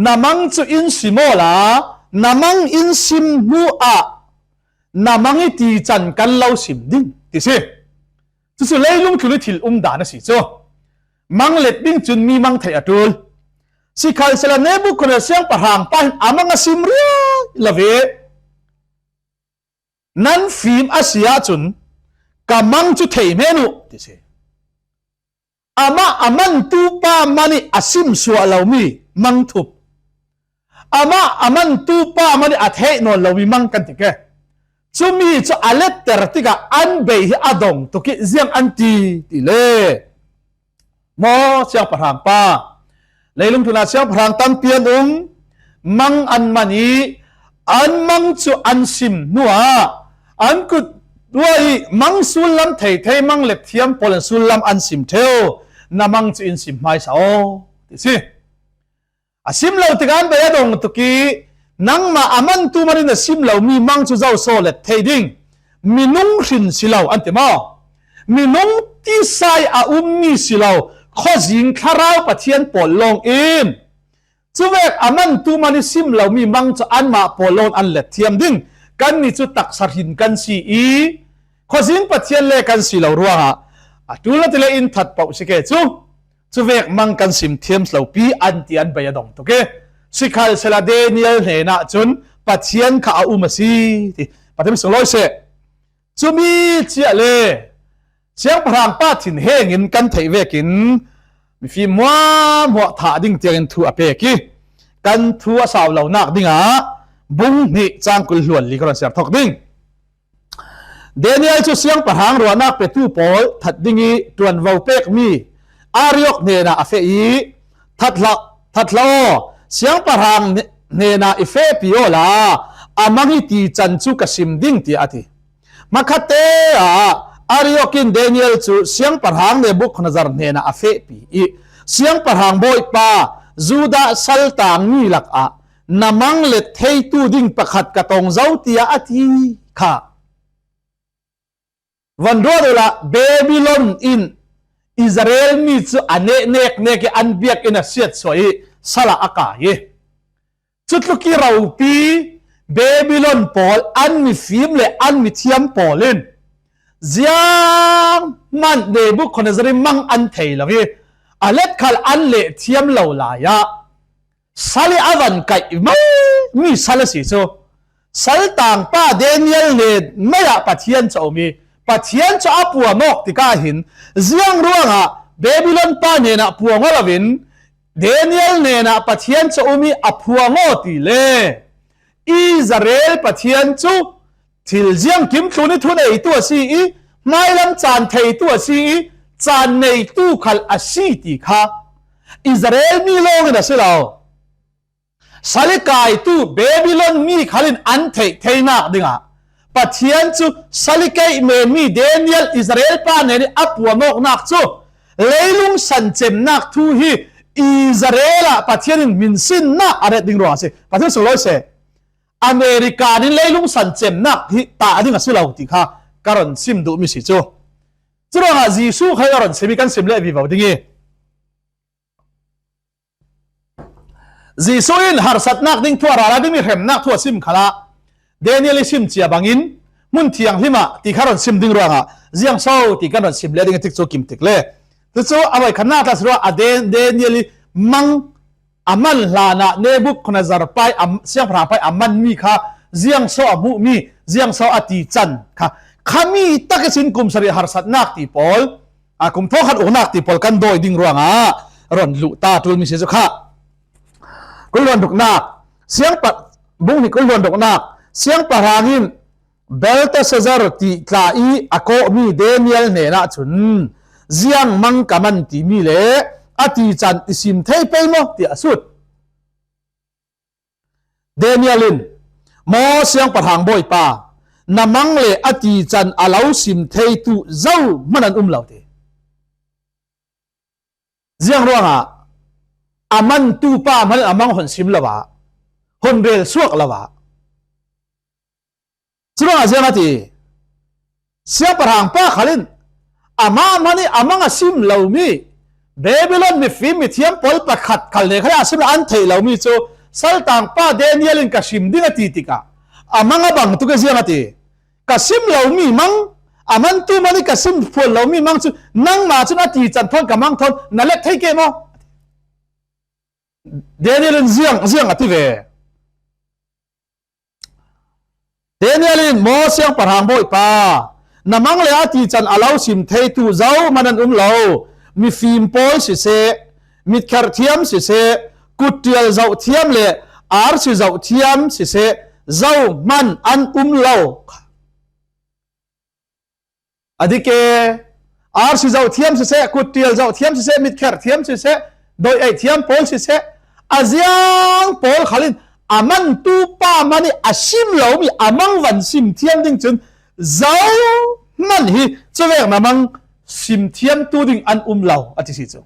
na mang chu in sim aw la na mang in sim hnuah na mang i ti chan kan lo sim ding ti si. Chuchu leilung tlun i thil um dan a si chu mang let ding chun mi mang theih a tul. Sikhalsehla Nebukhadnezzar siangpahrang pa hin a mang a sim riau lo ve. Nan fim a si ah chun ka mang chu thei hmeh uh ti si. Amah a mantu pa man i a sim suah lo mi mang thup. Amah a mantu pa man i a theih nawn lo mi mang kan ti ke. Chumi chu a letter tikah an bei hi a dong tuk i ziang an ti ti le. Maw siangpahrang pa leilung tluna siangpahrang tampi an um mang an man i an mang chu an sim hnuah an kut duai i mang sul lam thei thei mang let thiam pawl an sul lam an sim theu na mang chu in sim hmaisa aw ti si. A sim lo tikah an bei a dong tuk i nangmah a mantu man in a sim lo mi mang chu zo saw let thei ding minung hrin si lo an ti maw? Minung tisai a um mi si lo khawzing thlarau Pathian pawl lawng in chuvek a mantu man i sim lo mi mang chu anmah pawl lawng an let thiam ding kan ni chu taksa hrin kan si i khawzing Pathian le kan si lo ruangah a tul a ti le in that pauh si ke chu. Chuvek mang kan sim thiam lo pi an ti an bei a dong tuk e. Sikhalsehla Daniel hnenah chun Pathian kha a um a si ti Pathian mi sung lawi seh. Chumi chiah le siangpahrang pa thinhengin kan theih vekin mifim muah muah thah ding tiangin thu a pek i kan thu a sau lo nak dingah bung hnih chang kul hluan li ka ron siar thawk ding. Daniel chu siangpahrang ruahnak petu pawl that ding i ṭuanvo pek mi Ariok hnenah a feh i that hlah that hlah aw siangpahrang hnenah i fehpi aw la a mang i ti chan chu ka sim ding tiah a ti. Hmakhatte ah Ariok in Daniel chu siangpahrang Nebukhadnezzar hnenah a fehpi i siangpahrang bawipa Judah saltang mi lakah na mang let theitu ding pakhat ka tawng zo tiah a ti kha. Van ruat ula Babylon in Israel mi chu a neh nek nek i an biak in a siat suai i sala a kai i chutluki ropi ເບບິໂລນປອນ ອັນມີຟີມ ແລະ ອັນມີທຽມປອນນັ້ນ ຈຽງມັນເນບູຄາເນຊັຣມັງອັນໄທເລີຍ ອາເລັດຄາລອັນເລທຽມເຫຼົ່າຫຼາຍອະ ຊາລີອາວັນໄກມາ ມີຊາລະສີໂຊ ຊາລຕາງປ້າເດນຽລເນນ ໄມອະປະທຽນຈະໂອມີ ປະທຽນຈະອະປົວງອກຕິກາຫິນ ຈຽງຣວງອະ ເບບິໂລນປ້າເນນອະປົວງໍລະວິນ ເດນຽລເນນອະປະທຽນຈະໂອມີອະປົວງໍຕິເລ ອີສະເຣລປະທຽນຈຸ ທິລຈຽງກິມຕຸນິທຸນເອຍຕົວຊີອີ ມາຍລຳຈານເທຍຕົວຊີອີ ຈານເນຍຕູຄາລອາຊີຕີຄາ ອີສະເຣລມີໂລງນະຊິລາວ ຊາລິກາຍຕູເບບິໂລນມີຄາລິນອັນເທຍເທຍນາກດິງອະ ປະທຽນຈຸ ຊາລິເກຍເມນມີເດນຽລ ອີສະເຣລປາເນນີ້ອະປົວມອກນາກຈຸ ເລຍລຸງສັນເຈມນາກທູຮີ ອີສະເຣລອະປະທຽນມິນຊິນນາກອາເຣດດິງຣວງອາເຊ ປະທຽນສຸໂລເຊ ອາເມລິການິນເລຍລຸງສັນເຈມນາກຫິຕາອາດິງອະສຸລາວຕິຄາ ກາຣອນຊິມດຸມິຊິຈູ ຈຸລອງອາຈີຊູໄຄອາຣອນຊິມີກັນຊິມເລວີເວົ້າດິງອີ ຈີຊູອິນ ຫາຣສັດນາກດິງທົວ ຣາລາດິມີເຮັມນາກທົວ ຊິມຄາລາ ເດນຽລຊິມເຈຍບັງອິນ ມຸນທຽງຫິມະ ຕິຄາຣອນຊິມດິງຣວງອາ ຈຽງໂຊ ຕິກາຣອນຊິມເລດິງຕິກໂຊກິມຕິກເລ ຕິກໂຊ ອາໄວ້ຂະໜາດລະສະຣວາ ອາເດນ ເດນຽລມັງ ອາມັນ ລານະ ເນບຸຄາເນຊັຣ ປາຍ ອາ ຊຽງພະຣາ ປາຍ ອາມັນ ມີຄາ ຈຽງຊໍ ອາມຸ ມີ ຈຽງຊໍ ອາຕີຈັນ ຄະ ຄະມີ ຕັກກິຊິນ ກຸມສະລິ ຫາຣສັດນາກຕີປອລ ອາ ກຸມໂທຄັນ ໂອນາກ ຕີປອລ ກັນໂດຍ ດິງຣວງອາ ຣອນລຸຕາ ຕູນ ມີເຊ ສຸຂະ ກຸນລວນດົກນາກ ຊຽງປະ ບຸງຫິ ກຸນລວນດົກນາກ ຊຽງປະຣາງອິນ ເບລຕາຊາຈາຣ ຕິຕາອີ ອາໂກ ມີ ເດນຽລ ເນນະ ຈຸນ ຈຽງມັງກະມັນ ຕີມີ ເລ ອາຕີຈັນ ອີຊິມ ເທຍເປຍ ມໍ ຕິອາສຸດ ເດນຽລລິນ ມໍ ຊຽງປະທາງ ບອຍປາ ນະມັງ ເລ ອາຕີຈັນ ອາລາວ ຊິມ ເທຍ ຕູ ເຈົ້າ ມະນັນ ອຸມ ລາວ ເຕ ຈຽງຣວງອາ ອາມັນ ຕູ ປາ ມະນັນ ອາມັງ ຫົນ ຊິມ ລະວາ ຫົນ ເຣລ ສວກ ລະວາ ສະດວກອາເຊຍມາຕິ ຊຽງປະທາງປາຄາລິນ ອາມາມານິ ອາມັງອາຊິມລາວມີ ເບບິໂລນມີຟີມີທຽມປອນປະຂັດຄັນເນຄະລາອາຊິມລາອັນເທລາວມີໂຈ ຊາລຕາງປາເດນຽລິນກະຊິມດິງອາຕິຕິກະ ອາມັງອາບັງຕຸກະຊຽມາຕິ ກະຊິມລາວມີມັງ ອາມັນຕຸມານິກະຊິມພວນລາວມີມັງ ນາງມາຈຸນອາຕິຈັນທອນກະມັງທອນ ນະເລັດໄທເກມໍ ເດນຽລິນຈຽງ ຈຽງອາຕິເວ ເດນຽລິນ ມໍ ຊຽງປະທາງ ໂບຍປາ ນະມັງເລອາຕິຈັນ ອາລາວຊິມເທຍຕູເຈົ້າ ມະນັນອຸມລາວ ມີຟີມປອຍຊິເຊ ມິດແຄຣທຽມຊິເຊ ກຸດຕຽລເຈົ້າທຽມ ເລ ອາຣຊິເຈົ້າທຽມຊິເຊ ເຈົ້າມັນອັນອຸມລາວ ອາດິເກ ອາຣຊິເຈົ້າທຽມຊິເຊ ກຸດຕຽລເຈົ້າທຽມຊິເຊ ມິດແຄຣທຽມຊິເຊ ໂດຍໄອທຽມປອຍຊິເຊ ອາຈຽງປອຍຄາລິນ ອາມັນຕູປາມານິ ອາຊິມລາວມີ ອາມັງວັນຊິມທຽມດິງຈຶນ ເຈົ້າມັນຮີ ຈະແວກນະມັງຊິມທຽມຕູດິງອັນອຸມລາວ ອາຕິຊິຈະ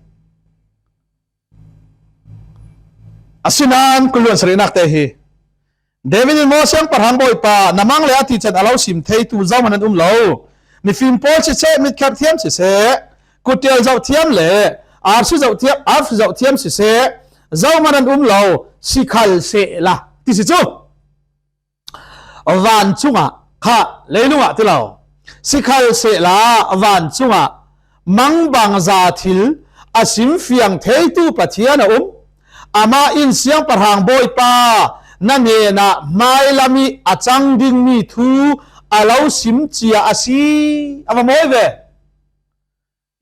ອາຊິນານ ກຸນລວນສະເລນາກເຕຮີ ເດວິນ ໂມ ຊຽງປະທາງ ໂບຍປາ ນະມັງເລອາຕິຈັນ ອາລາວຊິມເທຍຕູເຈົ້າມະນັນອຸມລາວ ມີຟີມປອຍຊິເຊ ມິດແຄຣທຽມຊິເຊ ກຸດຕຽລເຈົ້າທຽມເລ ອາຣຊິເຈົ້າທຽມ ອາຣຊິເຈົ້າທຽມຊິເຊ ເຈົ້າມະນັນອຸມລາວ ຊິຄັນເຊລາ ຕິຊິຈູ ວານຈຸງອະ ຄະ ເລນຸງອະ ຕິລາວ ຊິຄັນເຊລາ ວານຈຸງອະ ມັງບັງຈາທິລ ອາຊິມຟຽງເທຍຕູປະທຽນອາອຸມ ອາມາອິນຊຽງປະທາງ ໂບຍປາ ນະເນນະ ມາຍລະມິ ອາຈັງດິງມີທູ ອາລາວຊິມເຈຍອາຊີ ອາມາໂມຍເວ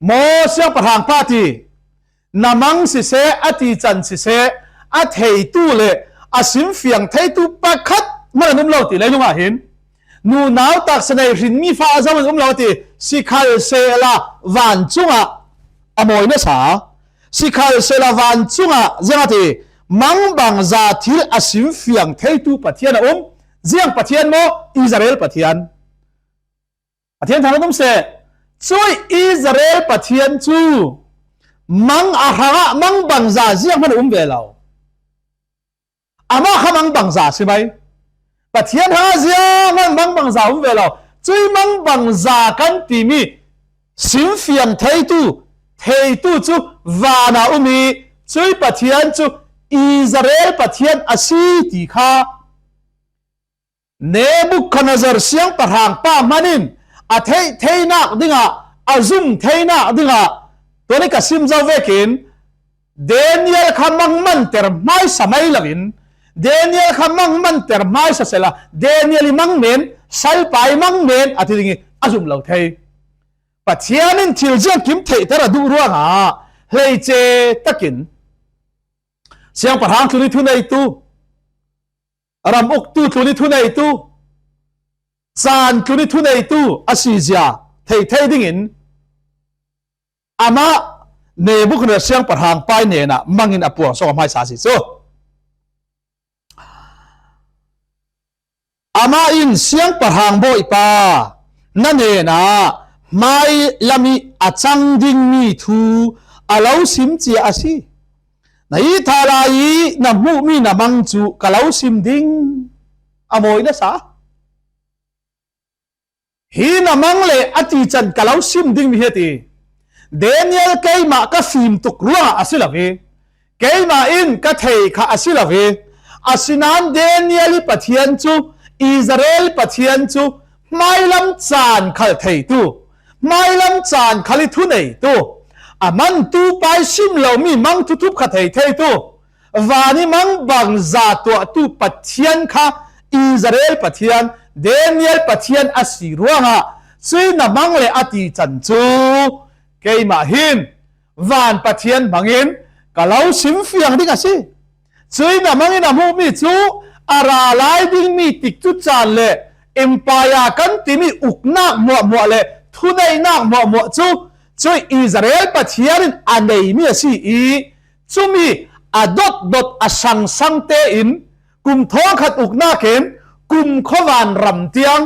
ໂມ ຊຽງປະທາງປາຕີ ນະມັງຊິເຊ ອາຕີຈັນຊິເຊ ອາເທຍຕູເລ ອາຊິມຟຽງເທຍຕູປະຄັດ ມະນະນຸມລາວຕິ ໄລນຸງອາຫິນ ນູນາວຕາກສະໄນຣິນມີຟ້າ ອາເຈົ້າມະນະນຸມລາວຕິ ຊິຄັນເຊລາ ວານຈຸງອະ ອາໂມຍນະສາ ຊິຄັນເຊລາ ວານຈຸງອະ ຈຽງອາຕິ ມັງບັງຈາທິລ ອາຊິມຟຽງເທຍຕູປະທຽນອາອຸມ ຈຽງປະທຽນໂມ ອີສະເຣລປະທຽນ ປະທຽນທາງນຸມເຊ ຈຸ້ຍອີສະເຣລປະທຽນຈູ ມັງອາຮາງະ ມັງບັງຈາ ຈຽງມັນອຸມເວລາວ ອາມາຄະມັງບັງຈາຊິໄມ ປະທຽນທາງອາຈຽງມັນ ມັງບັງຈາອຸມເວລາວ ຈຸ້ຍມັງບັງຈາກັນຕີມີ ຊິມຟຽງເທຍຕູ ເທຍຕູຈູ ວານາອຸມີ ຈຸ້ຍປະທຽນຈູ ອີສະເຣລປະທຽນອາຊີຕີຄາ ເນບຸກຄະເນຊັຣ ຊຽງປະທາງປາມານິນ ອະເທຍເທຍນາກດິງອະ ອະຊຸມເທຍນາກດິງອະ. ຕົວນີ້ກະຊິມເຈົ້າເວກິນ ເດນຽລຄະມັງມັນເຕີມາຍສະໄໝລະວິນ ເດນຽລຄະມັງມັນເຕີມາຍສະເຊລະ ເດນຽລມັງເມນ ໄຊປາຍມັງເມນ ອະທິດິງ ອະຊຸມລາວເທຍ ປະທຽນນິນທິລຈຽງກິມເທຍເຕຣະດຸຣວງອາ ເຮຍເຈຕະກິນ ຊຽງປະທາງທຸນິທຸເນຍຕູ ອາຣາມອຸກຕູ ທຸນິທຸເນຍຕູ ຊານທຸນິທຸເນຍຕູ ອາຊີເຊຍ ເທຍເທຍດິງອິນ ອາມາ ເນບຸກຄະເນຊັຣ ຊຽງປະທາງປາຍເນນະ ມັງອິນອະປວງ ສອງມາຍສາຊິໂຊ ອາມາອິນ ຊຽງປະທາງໂບຍປາ ນະເນນະ ມາຍລະມິ ອາຈັງດິງມີທູ ອາລາວຊິມເຈຍອາຊີ ນະອີທາລາອີ ນະມຸມີ ນະມັງຈູ ກະລາວຊິມດິງ ອາໂມຍນະສາ ຮີນະມັງເລ ອະຕີຈັນ ກະລາວຊິມດິງມີເຮຕີ ເດນຽລ ເກຍມະ ກະຟີມຕຸກຣວງອາ ອາຊິລາເວ ເກຍມະອິນ ກະເທຍຄະ ອາຊິລາເວ ອາຊິນານ ເດນຽລ ປະທຽນຈູ ອີສະຣາເອລ ປະທຽນຈູ ມາຍລຳຈານ ຄາເທຍຕູ ມາຍລຳຈານ ຄາລິທູເນຍຕູ ອາມັນຕູປາຍຊິມລາວມີ ມັງທູທຸບ ຄາເທຍເທຍຕູ ວານິມັງບັງຊາຕົວະຕູ ປະທຽນຄະ ອີສະຣາເອລ ປະທຽນ ເດນຽລ ປະທຽນ ອາຊີຣວງອາ ຊຸຍນະມັງເລ ອະຕີຈັນຈູ ເກຍມະຮີນ ວານປະທຽນມັງອິນ ກະລາວຊິມຟຽງດິງອາຊີ ຈຸຍນະມັງອິນ ອະມຸມີຈູ ອາຣາລາຍດິງມີ ຕິກຈຸຈານເລ ເອັມປາຍາກັນຕິມີ ອຸກນາກມົວະມົວະເລ ທຸໄນນາກມົວະມົວະຈູ ຈຸຍ ອີສະຣາເອລ ປະທຽນ ອາເນຍມີອາຊີອີ ຈຸມີ ອາດົດດົດ ອາສັງສັງເຕອິນ ກຸມທອງຂັດອຸກນາກເຫັນ ກຸມຂະຫວານຣຳຕຽງ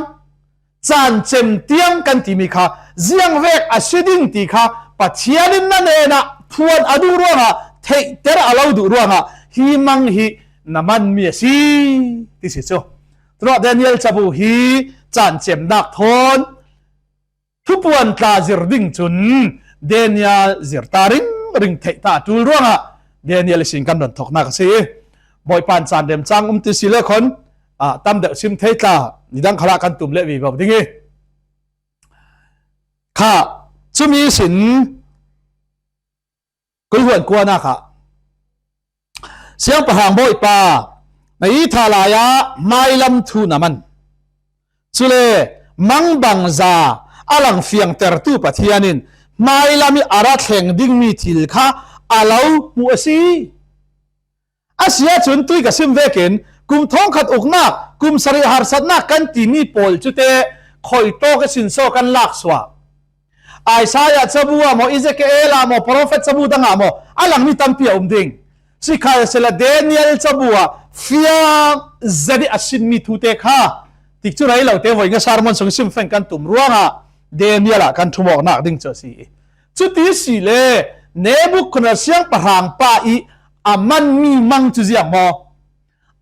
ຈານເຈັມຕຽງກັນຕິມີຄະ ຈຽງເວກອາຊິດິງຕິຄະ ປະທຽນນະເນນະ ພວນອະດຸຣວງອາ ເທເຕຣອາລາວດຸຣວງອາ ຮີມັງຮີນະມັນມີອາຊີ ຕິຊິໂຊ ຕຣະເດນຽລຈະບູຮີ ຈານເຈັມນາກທອນ ທຸບວນຕາຈິຣດິງຈຸນ ເດນຽລຈິຣຕາຣິງຣິງ ເທຕາຕູລຣວງອາ ເດນຽລຊິງກັນດອນທົກນາກະຊີ ບອຍປານຈານເດັມຈາງອຸມຕິຊິເລຄອນ ອາ ຕຳເດວຊິມເທຕາ ນິດັງຄະລະກັນຕຸມເລວີເບົາດິງອີ ຂະ ຊຸມີສິນ ກຸຍຫວນກົວນາຂະ ສຽງປະທາງໂບຍປາ ນາອີທາລາຍາ ມາຍລຳທູນາມັນ ຊຸເລ ມັງບັງຊາ ອາລັງຟຽງເຕີຣຕູປະທຽນນິນ ມາຍລຳມີອາຣາແຂງດິງມີທິລຄະ ອາລາວມູອາຊີ ອາເຊຍຈຸນຕຸຍກະຊິມເວເກັນ ກຸ່ມທອງຂັດອົກນາກ ກຸ່ມສະລິຫາດສັດນາກກັນຕີມີໂປລຈຸເຕ ຄອຍໂຕກະຊິນໂຊກັນລາກສວາ ອາຍຊາຍາຈະບູອາໝໍ ອີເຊກຽລອາໝໍ ໂປຣເຟດຈະບູດະງາໝໍ ອາລັງມີຕຳເປຍອຸມດິງ ຊິຄາຍເຊລະເດນຽລຈະບູອາ ຟຽງເຈດີອາຊິນມີທູເຕຄາ ຕິກຈຸໄລເຫຼົ່າເຕວອຍງະຊາຣມອນຊົງຊິມເຟັງກັນຕຸມຣວງອາ ເດນຽລອາກັນທຸມອກນາກດິງເຈີຊີ ຈຸດທີສີ່ເລ ເນບຸກຄະເນຊັຣ ຊຽງປະທາງປາອີ ອາມັນມີມັງຈຸຈຽມມໍ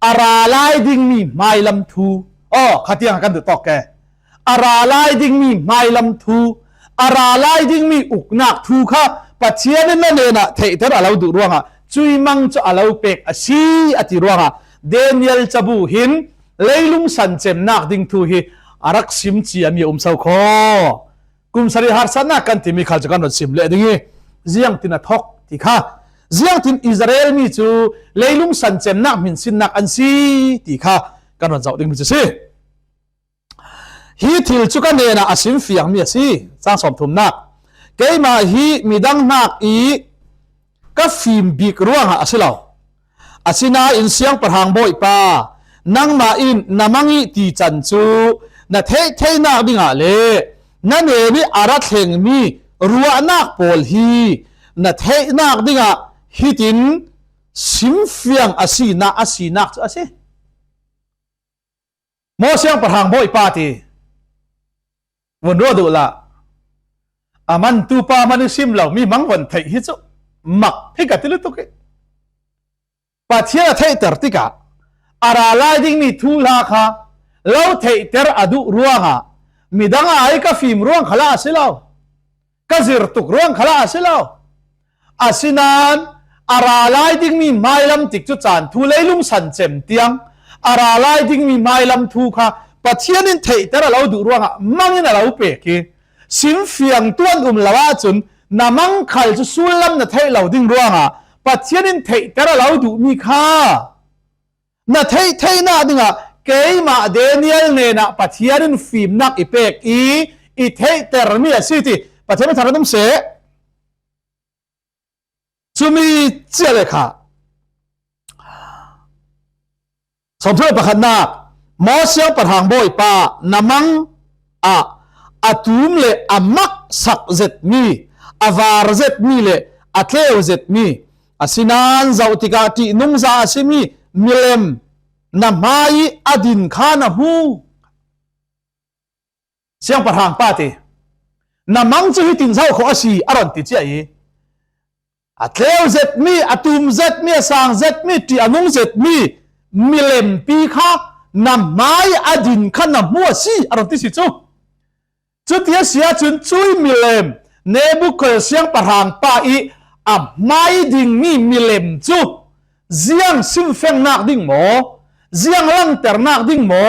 ອາຣາລາຍດິງມີ ມາຍລຳທູ ອໍ ຄະຕຽງກັນດຸຕອກແກ ອາຣາລາຍດິງມີ ມາຍລຳທູ ອາຣາລາຍດິງມີ ອຸກນາກທູຄະ ປະທຽນນະເນນະ ເທເຕຣອາລາວດຸຣວງອາ ຈຸຍມັງຈະອາລາວເປກອາຊີ ອາຕິຣວງອາ ເດນຽລຈະບູຫິນ ເລຍລຸງສັນເຈັມນາກດິງທູຮີ ອາລັກຊິມເຈຍມີອຸມເຊົາຄໍ ກຸມສະລິຫາດສະນາກັນຕິມີຄາຈະກັນວັນຊິມເລດິງ ຈຽງຕິນອາທອກຕິຄາ ຈຽງຕິນອິດສະຣາເອລມີຈູ ເລຍລຸງສັນເຈັມນາກມິນຊິນນາກອັນຊີຕິຄາ ກັນວັນເຈົ້າດິງມີຈູຊີ ຮີທິລຈຸກະເນນາອາຊິມຟຽງມີອາຊີ ຈາງສອມທຸມນາກ ເກຍມາຮີມີດັງນາກອີ ກະຟີມບິກຣວງອາອາຊິລາວ ອາຊິນາອິນຊຽງປະທາງໂບຍປາ ນາງມາອິນ ນາມັງອິຕີຈັນຈູ ນາເທເທນາກດິງອາເລ ນາເນມິອາລັດເທັງມີ ຣວະນາກໂປລຮີ ນາເທນາກດິງອາ ຮີຕິນ ຊິມຟຽງອາຊີນາອາຊີນາກອາຊີ ໂມຊຽງປະທາງໂບຍປາຕິ ວົນຣັວດຸລະ ອາມັນຕູປາມານິຊິມລາວມີມັງວັນໄທຮີຈຸ ມັກພິກະຕິລຸຕຸກິ ປາທຽນອາໄທເຕີຣຕິກະ ອາຣາລາຍດິງມີທູລາຄາ ລາວໄທເຕີຣອາດຸຣວງອາ ມີດັງອາໄອກະຟີມຣວງຄະລາອາຊິລາວ ກະຊິຣຕຸກຣວງຄະລາອາຊິລາວ ອາຊິນານ ອາຣາລາຍດິງມີມາຍລຳຕິກຈຸຈານທູເລຍລຸງສັນເຈັມຕຽງ ອາຣາລາຍດິງມີ ມາຍລຳທູກຄະ ປະທຽນນິນເທກແຕ່ລະເລົາດຸຣວງອະ ມັງນິນອາລາວເປກເກ ຊິມຟຽງຕວນອຸມລະວະຈຸນ ນະມັງຄາລຈຸຊູນລຳນະເທກເລົາດິງຣວງອະ ປະທຽນນິນເທກແຕ່ລະເລົາດຸມີຄະ ນະເທກເທກນະດິງອະ ເກຍມະເດນຽລເນນະ ປະທຽນນິນຟີມນັກອີເປກອີ ອີເທກແຕ່ລະມີອາຊີຕິ ປະທຽນນິນທານະຕຸມເສ ຊຸມີເຈຍເລຄາ ສອງເທື່ອປະຄັນນາກ ໝໍສຽງປະທາງບອຍປາ ນະມັງອະ ອະຕູມເລ ອະມັກສັກເຈັດມີ ອະວາຣເຈັດມີເລ ອະເທວເຈັດມີ ອະຊິນານ ເຈົ້າຕິກາ ຕິນຸງຊາ ອາຊິມີ ມິເລັມ ນະມາຍ ອະດິນຄານະຮູ້ ສຽງປະທາງປາຕິ ນະມັງຈຸຮີຕິນເຊົາໂຄອາຊີ ອາຣອນຕິເຈຍອີ ອະເທວເຈັດມີ ອະຕູມເຈັດມີ ອະສາງເຈັດມີ ຕິອະນຸງເຈັດມີ ມິເລັມປີຄາ ນະມາຍ ອະດິນຄານະຮູ້ອາຊີ ອາຣອນຕິຊິຈຸ ຈຸດເທຍເສຍຈຸນຈຸຍມິເລັມ ເນບຸກຄະເນຊັນ ສຽງປະທາງປາອີ ອະມາຍດິງມີ ມິເລັມຈຸ ຈຽງຊິມແຟງນາກດິງໝໍ ຈຽງລັງແຕຣນາກດິງໝໍ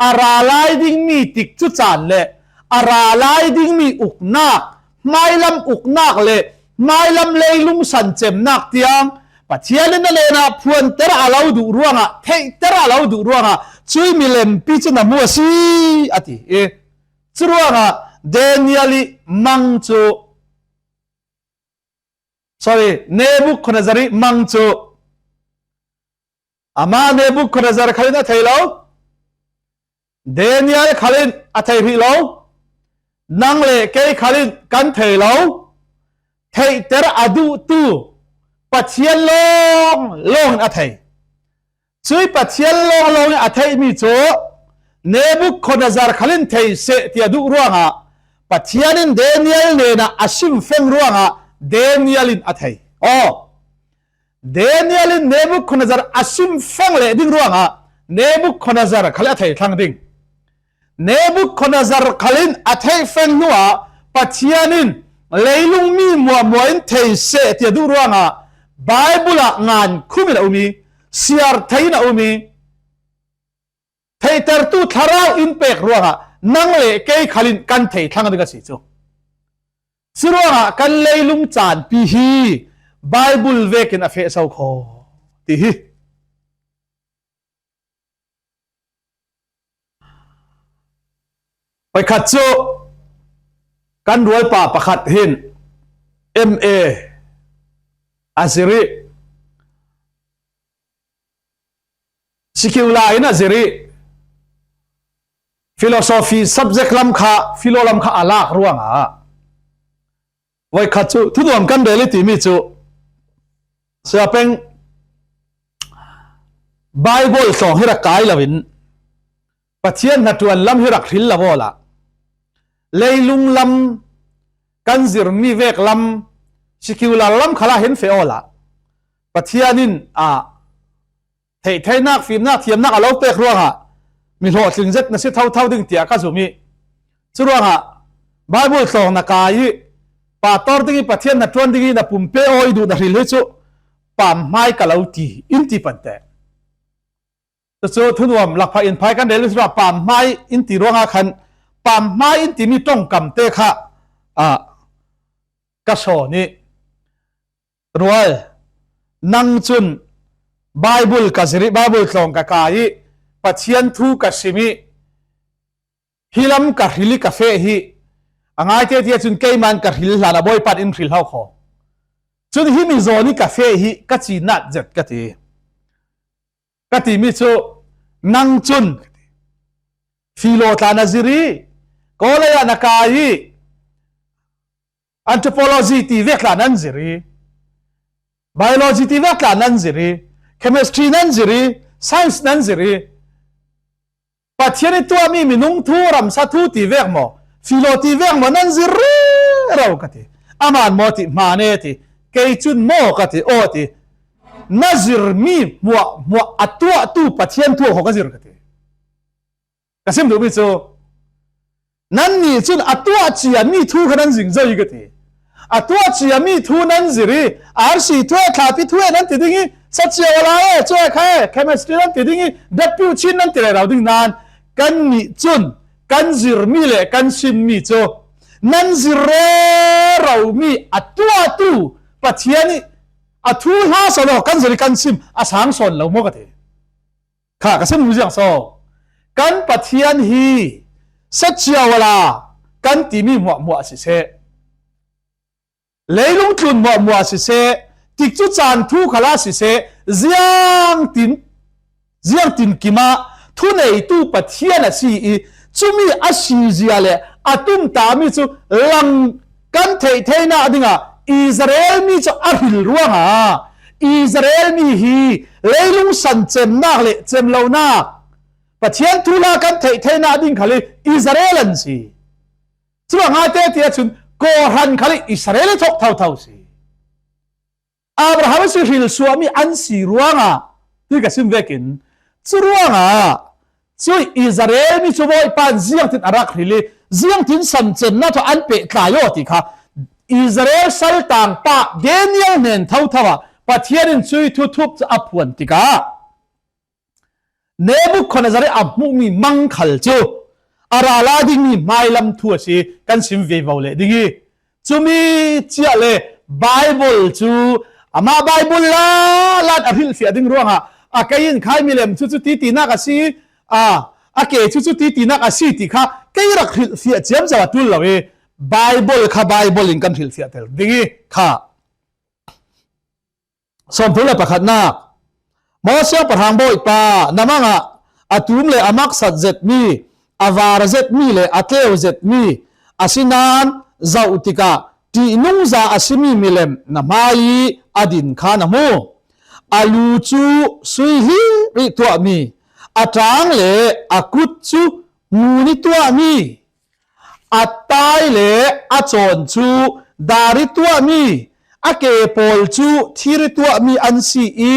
ອາຣາລາຍດິງມີ ຕິກຈຸຈານແລະ ອາຣາລາຍດິງມີ ອຸກນາກ ມາຍລຳອຸກນາກເລ ມາຍລຳເລຍລຸງສັນເຈັມນາກຕຽງ ປະທຽນນິນນະເລນະ ພວນແຕຣະອາລາວດຸຣວງອະ ເທກແຕຣະອາລາວດຸຣວງອະ ຈຸຍມິເລັມປີຈຸນະມົວຊີ ອະຕິເອ ຈຸຣວງອະ ເດນຽລີ ມັງຈຸ sorry ເນບຸກຄະເນຊັນ ມັງຈຸ ອາມາເນບຸກຄະເນຊັນ ຄາລິນອະໄທໂລ ເດນຽລ ຄາລິນ ອະໄທພິໂລ ນັງເລເກຍ ຄາລິນ ກັນເທໂລ ເທກແຕຣະອາດຸຕູ ປະທຽນລອງ ລອງອະໄທ ຈຸຍປະທຽນລອງ ລອງອະໄທມີໂຈ ເນບຸກຄະເນຊັນ ຄາລິນ ເທເສ ເຕຍດຸຣວງອະ ປະທຽນນິນເດນຽລເນນະ ອາຊິມເຟັງຣວງອະ ເດນຽລິນ ອະໄທ ອໍ ເດນຽລິນ ເນບຸກຄະເນຊັນ ອາຊິມເຟັງເລດິງຣວງອະ ເນບຸກຄະເນຊັນ ຄາລິນ ອະໄທທັງດິງ ເນບຸກຄະເນຊັນ ຄາລິນ ອາໄທເຟັງນົວ ປະທຽນນິນ ເລຍລຸງມີ ມົວ ມົວອິນ ເທເສ ເຕຍດຸຣວງອະ ບາຍບຸລະ ງານຄຸມິນອາອຸມີ ເຊຍຣໄທນາອຸມີ ເທກແຕຣະຕູທະຣາວອິນເປກຣວງອະ ນັງເລເກຍ ຄາລິນ ກັນເທທັງອະດິກະສີຈຸ ຊິຣວງອະ ກັນເລຍລຸງຈານ ປີຮີ ບາຍບຸລເວກກິນອາເຟເຊົາຄໍ ຕິຮີ ໄປຂັດຈຸ ກັນດ້ວຍປາປະຂັດຫີນ ເອັມເອ ອາຊິຣິ ຊິຄິວລາຍນະຊິຣິ ຟີໂລໂຊຟີ ຊັບເຈັກລຳຄາ ຟີໂລລຳຄາອາລາກຣວງອະ ໄວ້ຂັດຈຸ ທຸດອວມກັນເດລິຕິມີຈຸ ເສືອເປັງ ບາຍບົນສອງ ຮີຣະກາຍລະວິນ ປະທຽນນະຕວນລຳຮີຣະກຣິນລະວໍລະ ເລຍລຸງລຳ ກັນຊິຣມີເວກລຳ ຊິຄິວລາລຳຄາລາເຫັນເຟອໍລະ ປະທຽນນິນອາ ເທໄທນາກຟີມນາກທຽມນາກອາລາວເປກຣວງອະ ມີໂຫຼດຊິງເຈັດນະຊິເທົາເທົາດິງເຕຍກະຊູມີ ຊຸຣວງອະ ບາຍບຸລສອງນະກາຍ ປາຕອນດິງ ປະທຽນນະຕວນດິງ ນະປຸມເປອໍ ອີດູນະຣິນເຮຈຸ ປາມໄມ້ກະລາວຕີ ອິນຕິປັນແຕ ເຈົ້າໂຊທຸນວມ ລັກພະອິນພາຍກັນເດ ຫຼືວ່າປາມໄມ້ອິນຕິຣວງອາຄັນ ປາມໄມ້ອິນຕິມີຕົງກຳເຕຄະ ອາ ກະໂຊນີ ຣວຍ ນັງຈຸນ ບາຍບຸລກະຊິຣິ ບາຍບຸລສອງກະກາຍ ປະທຽນທູກະຊິມິ ຮີລຳກະຮິລິກະເຟຮີ ອາງາຍເຕເຕຍຈຸນເກຍມານກະຣິລ ລານອະບອຍປັນອິນຣິລເຮົາຂໍ ຈຸນຮີມີໂຈນິກະເຟຮີ ກະຈີນາດເຈັດກະຕິ ກະຕິມິຈຸ ນັງຈຸນ ຟີໂລຕານາຊິຣີ ໂກລະຍານາກາຍ ອັນໂທໂປໂລຈີ ຕີເວກຕານານຊິຣີ ໄບໂອໂລຈີ ຕີເວກຕານານຊິຣີ ເຄມິສຕຣີນານຊິຣີ ໄຊນສ໌ນານຊິຣີ ປະທຽນໃນຕົວມີມິນຸງທູ ຣຳຊາທູ ຕີເວກມໍ ຟີໂລ ຕີເວກມໍ ນານຊິຣີ ເຮົາກະຕິ ອາມານມໍ ຕິມາເນຕິ ເກຍຈຸນມໍ ກະຕິ ໂອຕິ ນາຊິຣມີ ມົວ ມົວ ອະຕົວະຕູ ປະທຽນທົ່ວ ຂອງກະຊິຣກະຕິ ກະຊິມດູມິຈູ ນັ້ນນີ້ຈຸນ ອະຕົວະເຈຍມີທູ ຄະນັ້ນຊິງໂຈຍກະຕິ ອະຕົວະເຈຍມີທູ ນານຊິຣີ ອາຣຊີ ທົວ ທາປິ ທົວ ນັ້ນຕິດິງ Sachia wala e, chue khae, chemistry nan ti ding i, dappiu chin nan ti le rau ding nan, kanni chun, kanzir mi le kansim mi chu, nanzir rerau mi a tuatu Pathian i a thu hla sawn lo, kanzir i kansim a sang sawn lo maw ka ti. Kha ka sim ziang so. Kan Pathian hi, sachia wala, kan ti mi hmuah hmuah sise. Leilung tlun hmuah hmuah sise, tikchu chan thu khala sise, ziang tin, ziang tin kima, thuneitu Pathian a si i, chumi a si zia le, a tumta mi chu lang kan theih theihna dinga, Israel mi chu a hril ruanga, Israel mi hi, leilung san chem nak le chem lo nak, Pathian thu la kan theih theihna ding khali, Israel an si. Churuanga te tia chun, Koran khali Israel thok thau thau si. Abraham si hril suami an si ruanga, ti ka sim vekin. Churuanga, chui Israel mi chu Bawipan ziang tin a rak hril i, ziang tin san chenna tho an pe tlai o ti kha. Israel saltang pa Daniel nen thau thau a, Pathian in chui thu thup chu a phuan ti ka. Nebuchadnezzar a hmuh mi mangkhal chu, a ra lai ding mi mailam thu a si kan sim ve vau le ding i. Chumi chia le Bible chu, ama Bible la, lat a hril fia ding ruanga, a kei in khai mi lem chu chu ti ti nak a si, a, a ke chu chu ti ti nak a si ti kha, kei rak hril fia chiam chawa tul lo i. Bible kha Bible in kan hril fia tel ding i kha. Sawmthum le pakhatna, Mawsiang Pathang Bawipa, na manga a tum le a maksat zet mi, a var zet mi le a tleu zet mi, a sinan zau tika, ti nungza a simi milem na mai a din kha na mu. A lu chu sui hi ri tua mi, a tang le a kut chu ngu ni tua mi. A tai le a chawn chu dar i tuah mi, a ke pawl chu thir i tuah mi an si i,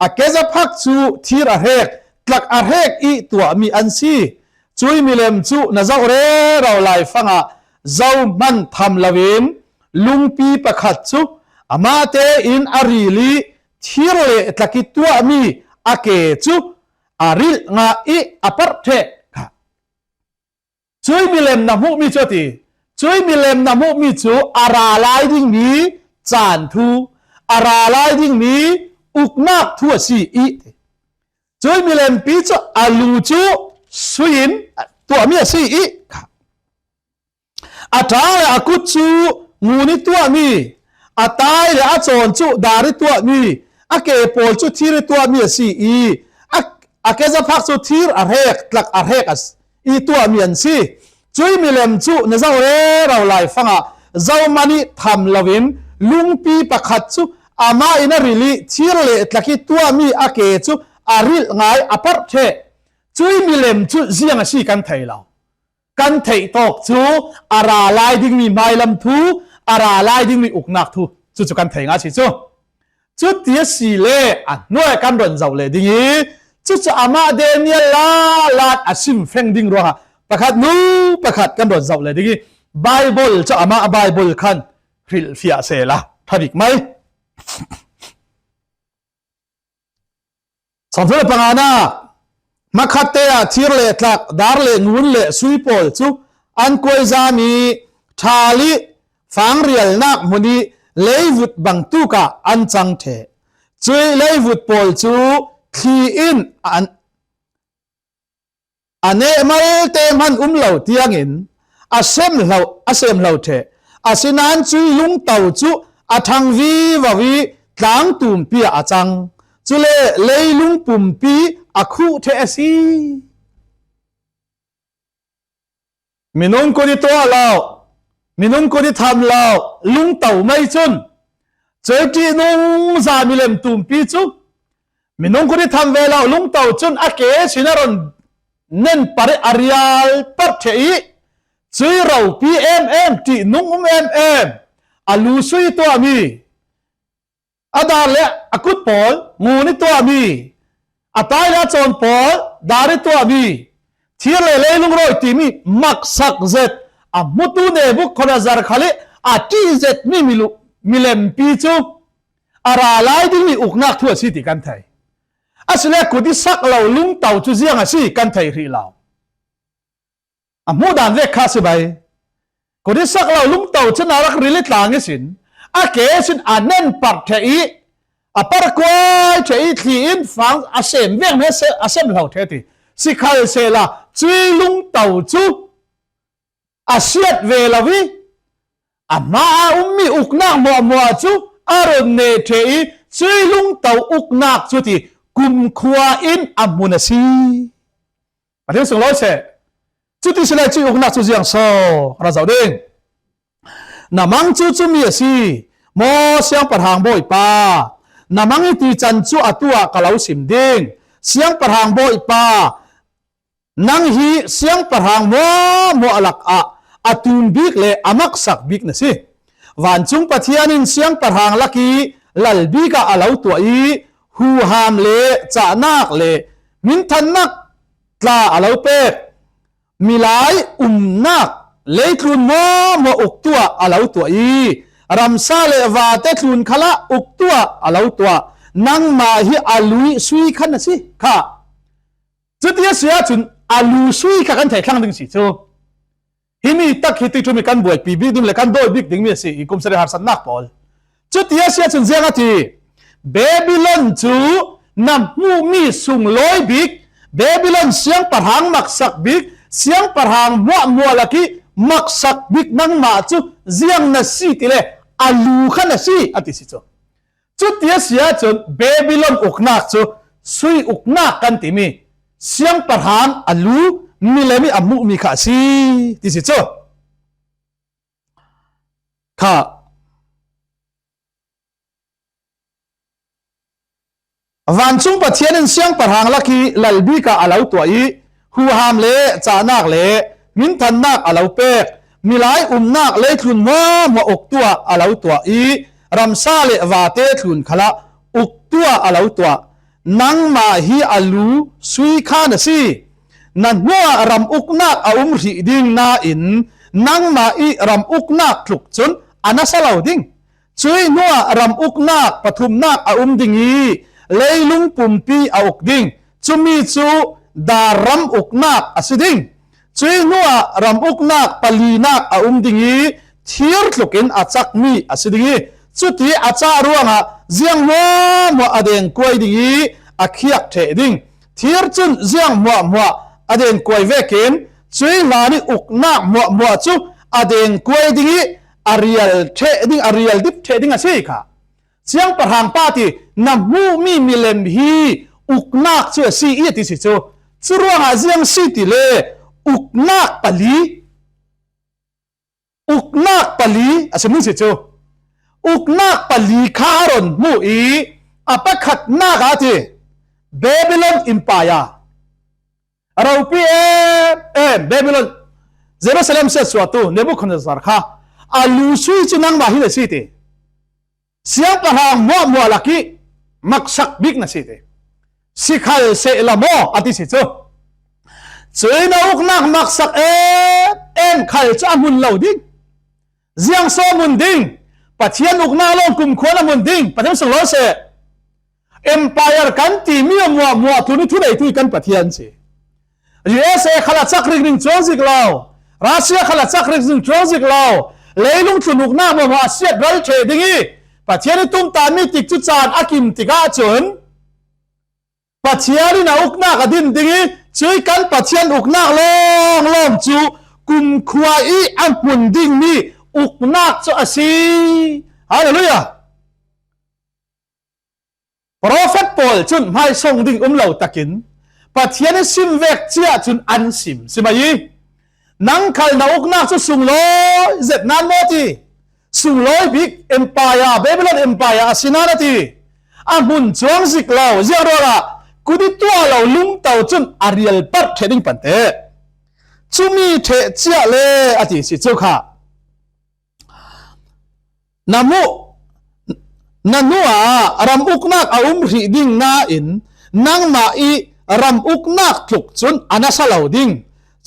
a ke zaphak chu thir a hrek, tlak a hrek i tuah mi an si. Chui milem chu na zauh rerau lai fanga zauh man tham loin, lungpi pakhat chu amahte in a ril i thir le tlak i tuah mi a ke chu a rilh ngai i a parh theh kha. Chui milem na hmuh mi chu a ti. Chui milem na hmuh mi chu a ra lai ding mi chan thu, a ra lai ding mi uknak thu a si i. Chui milempi chu a lu chu sui in tuah mi a si i. A tang le a kut chu ngun i tuah mi, a tai le a chawn chu dar i tuah mi, a ke pawl chu thir i tuah mi a si i. A, a ke zaphak chu thir a hrek, tlak a hrek a s-, i tuah mi an si. Chui milem chu na zauh rerau lai fanga zauh man i tham loin, lungpi pakhat chu amah in a ril i thir le tlak i tuah mi a ke chu a rilh ngai a parh theh. Chui milem chu ziang a si kan thei lo. Kan theih tawk chu a ra lai ding mi mailam thu, a ra lai ding mi uknak thu chu chu kan thei ngai si chu. Chuti a si le a hnuai kan rawn zauh le ding i, chu chu amah Daniel la lat a sim feng ding ruangah pakhat nu pakhat kan rawn zauh le ding i, Bible chu amah a Bible khan hrilhfiah se la, tha bik mai. Sawmthum le pangana, makhatte a thir le tlak, dar le ngun le sui pawl chu an kuai zam i, thal i fangrialnak hmun i leivut bang tukah an chang theh. Chui leivut pawl chu thli in an a neh malte hman um lo tiangin a sem hlo, a sem hlo theh. Asinan chui lungto chu a thang vivo i tlang tumpi ah a chang. Chule leilung pumpi a khuh theh a si. Minung kut i tuah lo, minung kut i tham lo, lungto mai chun. Chui ṭihnung za milem tumpi chu. Minung kut i tham ve lo, lungto chun a ke sin a rawn nen parh i a rial parh theh i. Chui ropi em em, ṭihnung um em em. A lu sui tuah mi. A dar le a kut pawl, ngun i tuah mi. A tai le a chawn pawl, dar i tuah mi. Thir le leilung rawi ti mi, maksak zet. A hmutu Nebuchadnezzar khali, a ṭih zet mi milu, milempi chu. ອາຣາລາຍດິງມີອຸກນາກທົ່ວຊີຕິກັນໄທ. ອາຊິແລກຸດິສັກເຫຼົ່າລຸງເຕົາຈຸຈຽງອາຊີກັນໄທຮີລາວ. ອາໝູດານເວກຄາຊິໄບ ໂກດິສັກເຫຼົ່າລຸງເຕົາຈະນາລັກຣິລິຕາງເງຊິນ ອາເກຊິນອາແນນປັດເທອີ ອາປາຣະກວາຍເທອີ ທີອິນຟາງ ອາເຊມວຽງເມເຊ ອາເຊມເຫຼົ່າເທຕີ ຊິຄາເຊລາ ຈຸຍລຸງເຕົາຈຸ ອາຊຽດເວລາວີ ອາມາອາອຸມມີອຸກນາກມົວມົວຈຸ ອາຣອນເນເທອີ ຈຸຍລຸງເຕົາອຸກນາກຈຸຕິ ກຸມຄວາອິນອາມຸນາຊີ ປະເທດສົງໂລຍເຊ ຈຸຕິຊິໄລຈຸຍອຸກນາກຈຸຈຽງໂຊ ລາຊາວດິງ ນະມັງຈຸຈຸມີອາຊີ ມໍຊຽງປະທາງໂບຍປາ ນະມັງອີຕີຈັນຈຸອາຕົວກະເລົາຊິມດິງ ຊຽງປະທາງໂບຍປາ ນັງຮີຊຽງປະທາງມົວມົວອາລັກອະ ອາຕູມບິກເລ ອາມັກສັກບິກນະຊິ ວານຈຸງປະທຽນນິນຊຽງປະທາງລະກີ ລາລບີກະອາເລົາຕົວອີ ຫູຮາມເລ ຈະນາກເລ ມິນທັນນັກ ຕລາອາເລົາເປກ ມີລາຍອຸມນາກ ເລຍຕຣູນມົວມົວອຸກຕົວອາເລົາຕົວອີ ຣຳຊາເລວາເຕຕຣູນຄະລະອຸກຕົວອາເລົາຕົວ ນັງມາຮີອາລຸຍຊຸຍຄັນນະຊິ ຄະ ຈຸດເອເຊຍຈຸນອາລູຊຸຍຄະກັນໄທຄັ້ງໜຶ່ງຊິໂຈ ຫິມີຕັກຫິຕິທຸມີກັນບວຍປີບິກດິງ ແລະ ກັນໂດຍບິກດິງເມຊິ ອີກຸມສະເດຫາດສັນນາກປອນ ຈຸດເອເຊຍຈຸນເຊຍອາທີ ເບບິລອນຈູ ນຳຫູມີຊຸງໂລຍບິກ ເບບິລອນຊຽງປະທາງມັກສັກບິກ ຊຽງປະທາງມົວມົວລະກິ ມັກສັກບິກ ນັງມາຈຸ ຈຽງນະຊີຕິເລ ອາລູຄະນະຊີ ອາຕິຊິໂຈ ຈຸດເຕຍເສຍຈົນເບບິລອນອຸກນາກຈຸ ຊຸຍອຸກນາກກັນຕິມີ ຊຽງປະທານອາລູ ມີແລມີອາມຸມີຄາຊີ ຕິຊິໂຈ ຄະ ວານຊຸງປະທຽນເອັນຊຽງປະທາງລະຄີ ລາລບີກາອາລາວຕົວອີ ຫູຮາມເລ ຈານາກເລ ມິນທັນນາກອາລາວເປກ ມີລາຍອຸມນາກເລ ຕະລຸນມາ ມາອົກຕົວອາລາວຕົວອີ ຣຳຊາເລ ວາເຕ ຕະລຸນຄະລະ ອຸກຕົວອາລາວຕົວ ນັງມາຮີອາລູ ຊຸຍຄານາຊີ ນະນົວ ຣຳອຸກນາກອາອຸມຣິດິງນາອິນ ນັງມາອີ ຣຳອຸກນາກ ຕລຸກຈຸນ ອານາຊາລາວດິງ ຈຸຍນົວ ຣຳອຸກນາກ ປະທຸມນາກ ອາອຸມດິງອີ ເລຍລຸງປຸມປີ ອາອົກດິງ ຈຸມີຈຸ ດາຣຳອຸກນາກ ອາຊິດິງ ຈຸຍນົວ ຣຳອຸກນາກ ປະລີນາກ ອາອຸມດິງອີ ທີຣ ຕລຸກເອັນ ອາຈັກມີ ອາຊິດິງອີ ຈຸຕິ ອາຈາຣວງ ອາ ຈຽງມົວ ມົວ ອາເດັງກວຍດິງອີ ອາຄຽກເທດິງ ທີຣ ຈຸນ ຈຽງມົວ ມົວ ອາເດັງກວຍເວເກນ ຈຸຍລານິ ອຸກນາກ ມົວ ມົວ ຈຸ ອາເດັງກວຍດິງອີ ອາຣຽລເທະດິງ ອາຣຽລດິບເທະດິງ ອາຊີຄະ ຊຽງປະທາງປາຕີ ນຳຫູມີມິເລັມຮີ ອຸກນາກ ຈຸອາຊີອີ ອາຕິຊິຈຸ ຈຸຣວງອາຈຽງຊີຕິເລ ອຸກນາກປາລີ ອຸກນາກປາລີ ອາຊິມຸນຊິຈຸ ອຸກນາກປາລີ ຄາອາຣອນ ໝູອີ ອາປະຄັດນາກາຕິ ເບບິລອນ ອິມປາຍາ ອາຣາວປີເອ ເອ ເບບິລອນ ເຢຣູຊາເລັມ ເຊສວາຕູ ເນບູຄາເນຊາຣຄະ ອາລູຊຸຍຈຸນັງມາຮີນາຊີຕິ ຊຽງປະທາງມົວ ມົວລະກິ ມັກສັກບິກນາຊີຕິ ຊິຄັນເຊລະມໍ ອາຕິຊິຈຸ ຈຸຍນາອຸກນາກມັກສັກເອ ເອັນຄັນຈະອາມຸນເລົ່າດິງ ຈຽງໂຊມຸນດິງ ປະທຽນອຸກນາກລອງກຸມຄວນອາມຸນດິງ ປະທຽນສັງໂລເຊ ເອັມປາຍາກັນຕີມີ ມົວ ມົວ ທຸນິ ທຸໄດ ທຸຍກັນປະທຽນຊິ ຢູເອສເອ ຄາລາຈັກຣິກນິງ ຈວງຈິກລາວ ຣາເຊຍ ຄາລາຈັກຣິກນິງ ຈວງຈິກລາວ ເລຍລຸງຈຸນອຸກນາກ ມົວ ມົວ ອາຊຽດ ຣາລເທ ດິງອີ ປະທຽນໃນຕຸ້ມຕາມີຕິກຈຸຈານ ອາກິມຕິກາ ອາຈຸນ ປະທຽນນາອຸກນາກ ອາດິນ ດິງອີ ຈຸຍກັນປະທຽນອຸກນາກ ລອງ ລອງຈຸ ກຸມຄວາອີ ອາມຸນດິງມີ ອຸກນາກ ໂຈອາຊີ ຮາເລລູຍາ ໂປຣເຟດໂປລ ຈຸນ ມາຍຊົງດິງ ອຸມເລົ່າຕະກິນ ປະທຽນໃນຊິມແວກເຈຍ ຈຸນ ອັນຊິມ ຊິມາອີ ນັງຄັນນາອຸກນາກ ຈຸ ຊຸງໂລຍ ເຈັດນານໂມຕີ ຊຸງໂລຍບິກ ເອັມປາຍາ ເບບິລອນ ເອັມປາຍາ ອາຊິນານາຕີ ອາມຸນ ຈວງຈິກລາວ ຢາໂຣລາ ກຸດິຕົວລາວ ລຸງເຕົາ ຈຸນ ອາຣຽລ ປັດເທດິງ ປັນເຕ ຈຸມີເທເຈຍເລ ອາຕິຊິຈຸຄະ ນະມຸ ນະນຸອາ ຣຳອຸກນາກ ອາອຸມຣິດິງນາອິນ ນັງມາອີ ຣຳອຸກນາກ ຕລຸກຈຸນ ອານາຊາລາວດິງ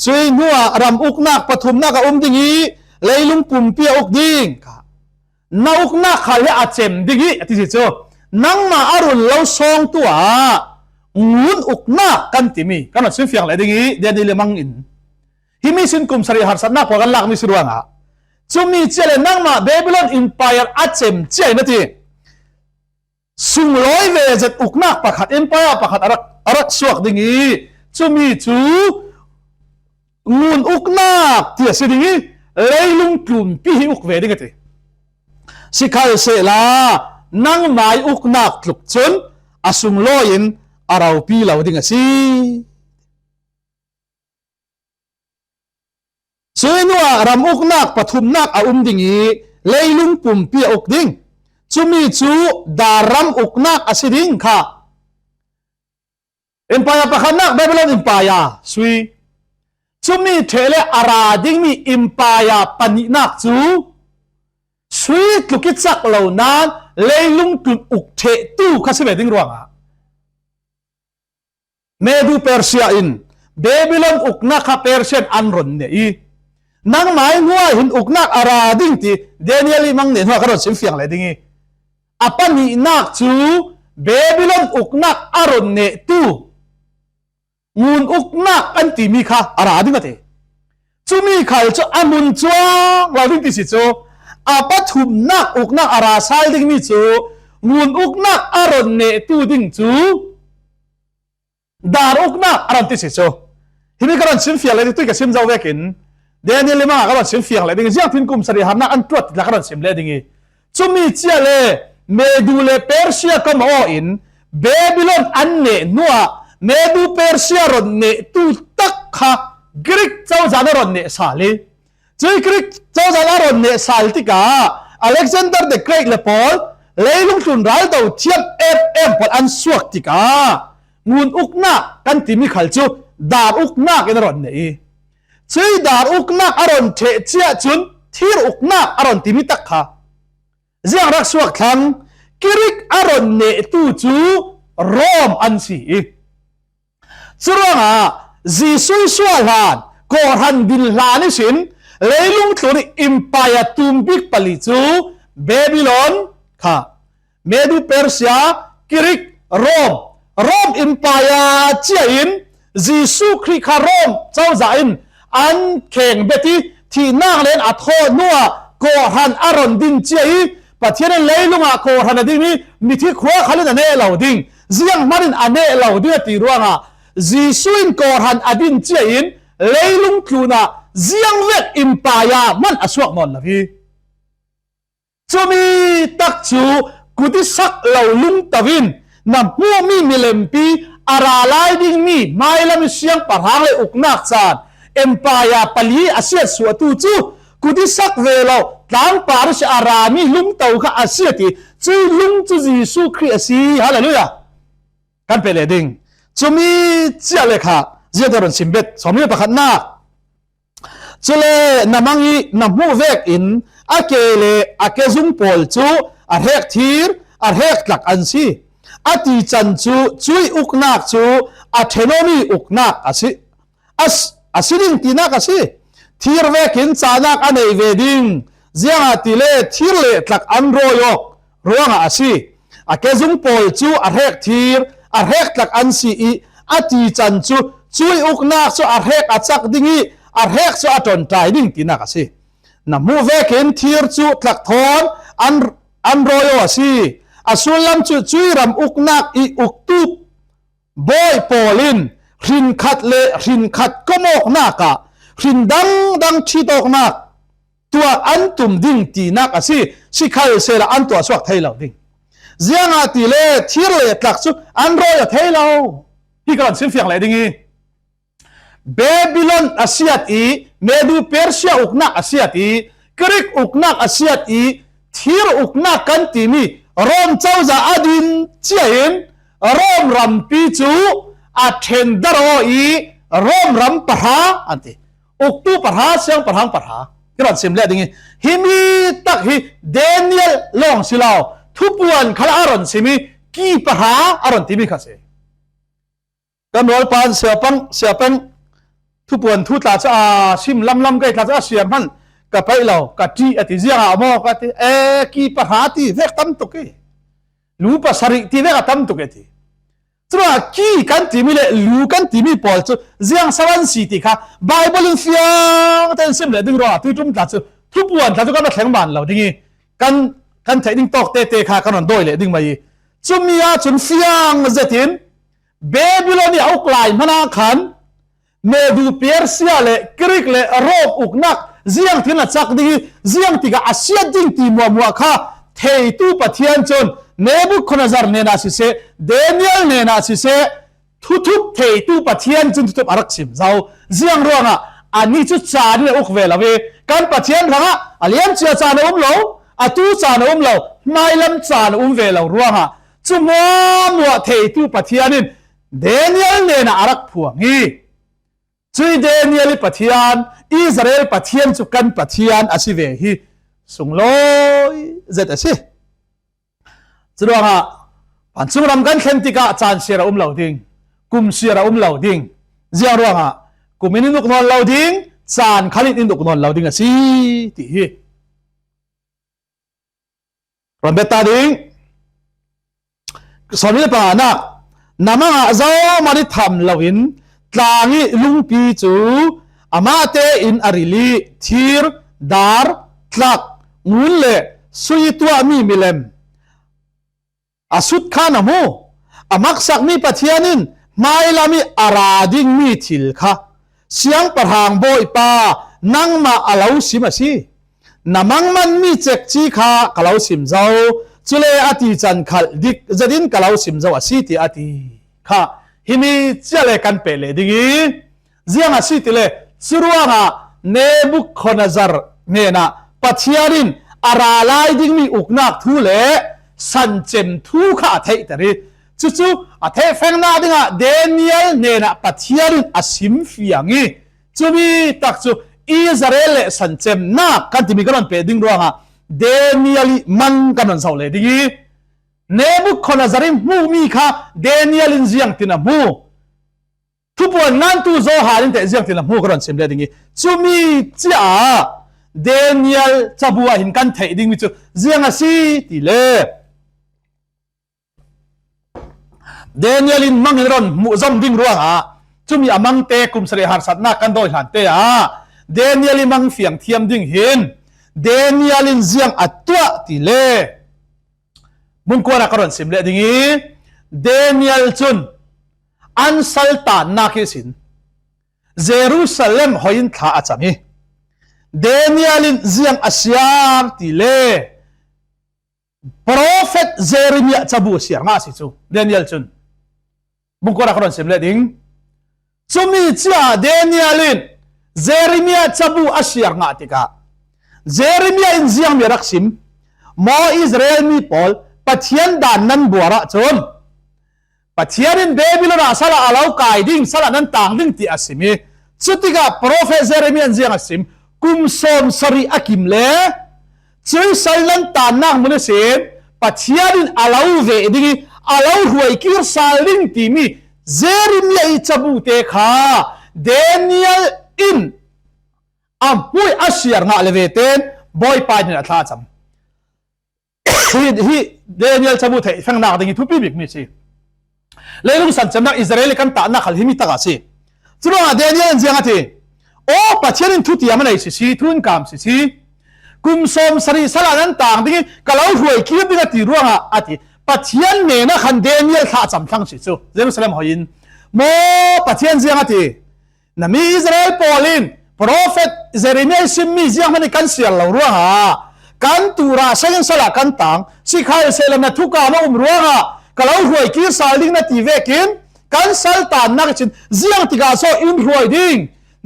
ຈຸຍນົວ ຣຳອຸກນາກ ປະທຸມນາກ ອາອຸມດິງອີ ເລຍລຸງປຸມເປຍ ອຸກດິງ ນາອຸກນາກ ຄາເລ ອາເຈມດິງອີ ອາຕິຊິໂຈ nangmah a run lo sawngtuah a, ngun uknâk kan ti mi. Ka rawn sim fiang leh ding hi, Daniel le Mang in. Hi mi sin kum sari harsatnâk pua kan lâk mi si ruangin a. Chumi chia leh nangmah Babylon Empire a chem chiai na ti. Sunglawi ve zet uknâk pakhat, empire pakhat a rak, a rak suak ding hi. Chumi chu ngun uknâk ti a si ding hi, leilung tlûnpi hi uk ve ding a ti. Sikhalsehla, nangmah uknâk tluk chun a sunglawiin a ropi lo ding a si. Chumi nuah ram uknâk pathumnâk a um ding hi, leilung pumpi a uk ding. Chumi chu dâr ram uknâk a si ding kha. Empire pakhatnâk, Babylon Empire, sui. Chumi theh le a ra ding mi empire panihnâk chu sui tlu kichak lo nan, leilung tlûn uk thehtu kha si ve ding ruangin a. Medu Persia in Babylon uknâk kha Persian an rawn neh hi. Nangmah nuai hin uknâk a ra ding ti Daniel le Mang neh nuah ka rawn sim fiang leh ding hi. A panihnâk chu Babylon uknâk a rawn nehtu ngun uknâk an ti mi kha a ra ding a ti. Chumi khal chu a mun chuang lo ding ti si chu. A pathumnâk uknâk a ra sal ding mi chu ngun uknâk a rawn nehtu ding chu dâr uknâk a rawn ti si chu. Hi mi ka rawn sim fiang leh ding, tui ka sim zo vekin Daniel le Mang ka rawn sim fiang leh ding, ziang tin kum sari harsatnâk an tuat la ka rawn sim leh ding hi. Chumi chia le Medu le Persia kamaw in Babylon an neh nuah Medu Persia rawn nehtu tak kha Greek chauza a rawn neh sal hi. Chui Greek chauza a rawn neh sal tikah Alexander the Great le pawl, leilung tlûn ral do thiam em em pawl an suak tikah ngun uknâk kan ti mi khal chu dâr uknâk in a rawn neh hi. Chui dâr uknâk a rawn theh chiah chun thîr uknâk a rawn ti mi tak kha ziang rak suak thlang, Greek a rawn nehtu chu Rome an si hi. Churuangah Jisu suah hlan, kawhhran din hlan ni sin, leilung tlûn empire tum bik pali chu Babylon kha, Medu Persia, Greek, Rome. Rome Empire chiain Jisu Khrist kha Rome chauza in an kheng bet hi, thihnâk len a thaw nuah kawhhran a rawn din chiah hi. Pathian in leilungah kawhhran a din hi, mithi khua khalin a neh lo ding, ziang hmanin a neh lo ding a ti ruangah Jisu in kawhhran a din chiain leilung tlûnah ziang vek empire man a suak nawn lo hi. Chumi tak chu kutisak lo lungtoin, na hmuh mi milempi, a ra lai ding mi, hmai lam siang pahrang le uknâk chan, empire pali a siatsuahtu chu kutisak ve lo, tlângpar sia a ra mi lungto kha a si a ti. Chui lung chu Jisu Khrist a si. Hallelujah. Kan pe leh ding. Chumi chia le kha ziate rawn sim bet, sawmli pakhatnâk. Chule na mang hi na hmuh vekin a ke le a ke zung pawl chu a hrek thîr, a hrek tlak an si. A ti chan chu chui uknâk chu a thenomi uknâk a si. A s-, a si ding tinâk a si. Thîr vekin chanâk a nei ve ding. Ziangahtile thîr le tlak an rawi awk ruangah a si. A ke zung pawl chu a hrek thîr, a hrek tlak an si i, a ti chan chu chui uknâk chu a hrek a chak ding i, a hrek chu a ṭawnṭai ding tinâk a si. Na hmuh vekin thîr chu tlak thawn an, an rawi aw a si. A sullam chu chui ram uknâk i uktu bawi pawlin hrin khat le hrin khat kawmawknâkah hrin dang dang ṭhitawknâk tua an tum ding tinâk a si. Sikhalsehla an tuah suak thei lo ding. Ziangahtile thîr le tlak chu an rawi aw thei lo. Hi ka rawn sim fiang leh ding hi. Babylon a siat i, Medu Persia uknâk a siat i, Greek uknâk a siat i, thîr uknâk kan ti mi Rome chauza a din chiain Rome rampi chu a then dar aw i, Rome ram pahra an ti. Uktu pahra, siang pahrang pahra. Ka rawn sim leh ding hi. Hi mi tak hi Daniel lawng si lo, Thupuan kha la a rawn sim i, ki pahra a rawn ti mi kha si. Kan rualpa'n Siapang, Siapang, Thupuan thu tla chu a sim lam lam kei tla chu a siam hman, ka paih lo, ka ti a ti ziang a maw ka ti, e, ki pahra ti vek tam tuk e. ລູປະສະລິ ຕີເວກະຕຳຕຸເກຕິ ຈະວ່າກີ້ກັນຕີມີ ແລະ ລູກັນຕີມີປອນ ຈະ ຈຽງສະຫວັນສີຕິຄະ ບາຍເບິນເລື່ອງຟຽງ ແຕ່ນຊິມ ແລະ ດຶງຣອ ຕຸຍຕຸມຕາ ຈະ ທຸບອວນຕາ ຈະກຳມະແຂງບານເຫຼົ່າດິງ ກັນ ກັນໄທດິງຕອກເຕເຕຄະ ກະນອນໂດຍ ແລະ ດິງໄວ ຈະມີອາ ຈະຟຽງເຈຕິນ ເບບິໂລເນຍ ອຸກລາຍມະນາຄັນ ເມດູເປເຊຍ ແລະ ກຣີກ ແລະ ໂຣມ ອຸກໜັກ ຈຽງທິນລະຈັກດີ ຈຽງຕິກະອາເຊຍດິງຕີມົວໆຄະ ເທຕູປະທຽນຈົນ ເນບຸກຄາເນຊັຣເນນາຊິເຊ ເດນຽລເນນາຊິເຊ ທຸທຸບເທຕູປະທຽນຈົນທຸທຸບອາລັກຊິມເຈົ້າ ຈຽງຣວງອະ ອານິຈຸຈານິນະອຸກເວລາເວ ກັນປະທຽນຣະງະ ອາລຽມເຈຍຈານະອຸມເລົາ ອາຕູຈານະອຸມເລົາ ມາຍລຳຈານະອຸມເວລາຣວງອະ ຈຸມວມວະເທຕູປະທຽນນິນ ເດນຽລເນນະອາລັກພວງຮີ ຈຸຍເດນຽລປະທຽນ ອິດສະຣາເອລປະທຽນ ຈຸກັນປະທຽນອາຊິເວຮີ ຊຸງໂລຍເຈັດອາຊິ ຈະດວງອະ ປານຊຸງລຳກັນເຄັນຕິກະ ຈານເຊຍລະອຸມເລົາດິງ ກຸມເຊຍລະອຸມເລົາດິງ ຈຽງດວງອະ ກຸມອິນນຸກນອນເລົາດິງ ຈານຄະລິດອິນນຸກນອນເລົາດິງອາຊິ ຕິຮີ ຣອນເບຕາດິງ ສອນວິລະປານະ ນະມັງອະເຈົ້າມະລິທຳລະວິນ ຕາງິລຸງປີຈູ ອະມະເຕອິນອະຣິລີ ທີຣ ດາຣ ຕລັກ ງູນເລ ສຸຍຕົວມີມິເລັມ ອະສຸດຄານະໂມ ອະມັກສັກມີປະທຽນນິນ ມາຍລາມິອາຣາດິງມີທິລຄະ ຊຽງປະທາງໂບຍປາ ນັງມະອາລາວຊິມອາຊີ ນະມັງມັນມີເຈັກຈີຄາ ກະລາວຊິມເຈົ້າ ຈຸເລອາຕີຈັນຄັນດິກ ຈະດິນກະລາວຊິມເຈົ້າອາຊີຕິອາຕີ ຄະ ຫິມີເຈຍເລກັນເປເລດິງອີ ຈຽງອາຊີຕິເລ ຈຸຣວງອະ ເນບຸກຄາເນຊັຣເນນະ ປະທຽນນິນ ອາຣາລາຍດິງມີອຸກນາກທູເລ ສັນເຈັມທູຄະອະເທກຕະຣີ ຈຸຈຸ ອະເທກແຟງນາກດິງອະ ເດນຽລເນນະ ປະທຽນນິນ ອາຊິມຟຽງອີ ຈຸມີຕັກຈຸ ອິດສະຣາເອລເລ ສັນເຈັມນາກ ກັນຕິມີກະນອນເປດິງຣວງອະ ເດນຽລມັນກະນອນເຊົາເລດິງອີ ເນບຸກຄາເນຊັຣຮີມູມີຄະ ເດນຽລລິນຈຽງຕິນອາມູ ທຸບອວນນານຕູໂຈຮາລິນເຕະ ຈຽງຕິນອາມູ ກະຣອນຊິມເລດິງອີ ຈຸມີຈຽ ເດນຽລຈະບູອາຫິນກັນເທະດິງມີຈຸ ຈຽງອາຊີຕິເລ ເດນຽລລິນມັງເຫັນຣອນ ມຸຈອມດິງຣວງອະ ຈຸມີອະມັງເຕ ກຸມສະເລຫານສັດນາກັນໂດຍຫານເຕອະ ເດນຽລລິນມັງຟຽງທຽມດິງເຫັນ ເດນຽລລິນຈຽງອາຕົວະຕິເລ ມຸງກວນອາກະຣອນຊິມເລດິງອີ ເດນຽລຈຸນ ອັນສັນຕານນາຄິສິນ ເຢຣູຊາເລັມ ຫໍຍິນທາອາຈາມີ ເດນຽລລິນຈຽງອາຊຽນຕິເລ ໂປຣເຟດເຢເຣມີຍາຈະບູຊຽນງາຊິຈຸ ເດນຽລຈຸນ ມຸງກວນອາກະຣອນຊິມເລດິງ ຈຸມີຈຽ ເດນຽລລິນ ເຢເຣມີຍາຈະບູອາຊຽນງາຕິກະ ເຢເຣມີຍາອິນຈຽງມີອາລັກຊິມ ມໍອິດສະຣາເອລມີປອນ ປະທຽນດານນັນບົວຣະຈົນ ປະທຽນນິນເບບິໂລນາ ສະລະອາລາວກາຍດິງ ສະລະນັນຕາງດິງຕິອາຊິມີ ຈຸຕິກະໂປຣເຟດເຢເຣມີອານຈຽງອາຊິມ ກຸມໂສມສະຣິອາກິມເລ ຈຸຍໄຊລັນຕານນາງມະນຸເສນ ປະທຽນນິນອາລາວເວດິງ ອາລາວຮວຍກິລຊາລດິງຕິມີ ເຢເຣມີອາອິຈະບູເຕຄາ ເດນຽລອິນ ອາມຸຍອາຊຽນງະເລເວເຕນ ບອຍປາຍນິນອາທາຈຳ ຮີ ຮີ ເດນຽລຈະບູເທ ແຟງນາກດິງຮີ ທຸບປີບິກມີຊີ ເລລຸງສັນຈຳນັກອິດສະຣາເອລກັນຕານາກຄັນຮີມີຕະກາຊີ ຈຸລອງອາ ເດນຽລອັນຈຽງອາທີ ໂອ ປະທຽນນິນທຸຕິຍາມະໄນຊິຊີ ທູນກາມຊິຊີ ກຸມໂສມສະຣິສະລະນັນຕາງດິງ ກະລາວຮວຍກີບດິງອາຕິ ຣວງອາ ອາຕິ ປະທຽນເມນາຄັນເດນຽລທະຈຳທັງຊິຈຸ ເຢຣູຊາເລັມຫໍຍິນ ໂມ ປະທຽນຈຽງອາທີ ນະມີອິດສະຣາເອລປອລິນ ໂປຣເຟດເຢເຣມີອາຊິມມີ ຈຽງມະນີກັນຊຽນລາວຣວງອາ ກັນຕຸລາຊະກິນສະລະກັນຕາງ ຊິຄາຍເຊລະນະທຸກາມະອຸມຣວງອາ ກະລາວຮວຍກີສາລິງນະຕີເວກິນ ກັນຊາລຕານນາກຊິນ ຈຽງຕິກາໂຊອິນຮວຍດິງ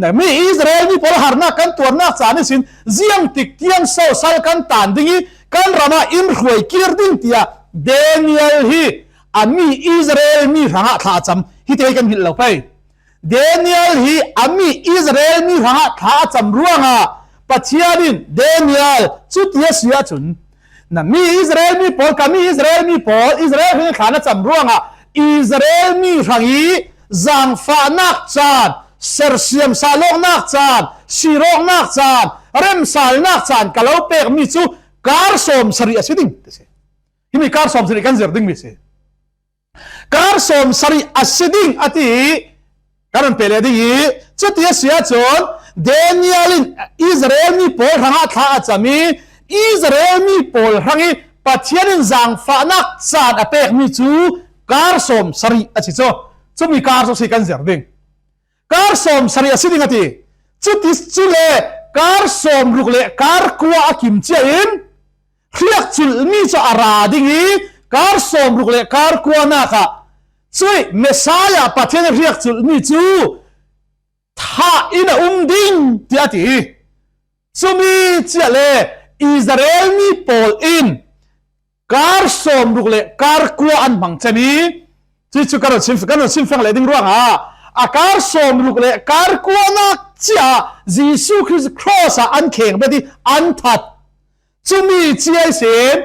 ນະມີອິດສະຣາເອລມີປອລຫານນາກກັນຕົວນາກສານຊິນ ຈຽງຕິກຕຽນໂຊຊາລກັນຕານດິງ ກັນຣະມາອິນຮວຍກີຣດິງເຕຍ ເດນຽລຮີ ອາມີອິດສະຣາເອລມີຮະງະທາຈຳ ຮີເຕກັນຫິດລາວໄປ ເດນຽລຮີ ອາມີອິດສະຣາເອລມີຮະຫະທາຈຳຣວງອາ ປະທຽນດິນ ເດນຽລ ຈຸດເຍເຊຍຈຸນ ນະມີອິດສະຣາເອລມີປອນ ກະມີອິດສະຣາເອລມີປອນ ອິດສະຣາເອລເພິ່ນຂານະຈຳຣວງອາ ອິດສະຣາເອລມີຮະງີ ຈາງຟານາກຈານ ເຊັຣຊຽມຊາໂລກນາກຈານ ຊີໂລກນາກຈານ ເຣັມຊາລນາກຈານ ກະເລົາເປກມີຈຸ ກາຣໂສມສະຣິອາຊິດິງ Himi kâr sawmsarih kan zir ding mi si. Kâr sawmsarih a si ding a ti, kan pe le ding hi. Chuti a si a chun, Daniel in Israel mi pawl hrang a thla a cham i, Israel mi pawl hrang i Pathian in zangfahnâk chan a pêk mi chu kâr sawmsarih a si chu. Chumi kâr chu si kan zir ding. Kâr sawmsarih a si ding a ti. Chuti chule kâr sawmruk le kâr kua a kim chiain, hriakchul mi chu a ra ding i, kâr sawmruk le kâr kuanâk a, chui Messiah Pathian hriakchul mi chu thah in a um ding ti a ti. Chumi chia le Israel mi pawl in kâr sawmruk le kâr kua an hmang chem i. Chuchu kan sim, kan sim fang le ding ruang a. A kâr sawmruk le kâr kuanâk chia Jesu Christ cross a an kheng bet i an that. Chumi chia i sin,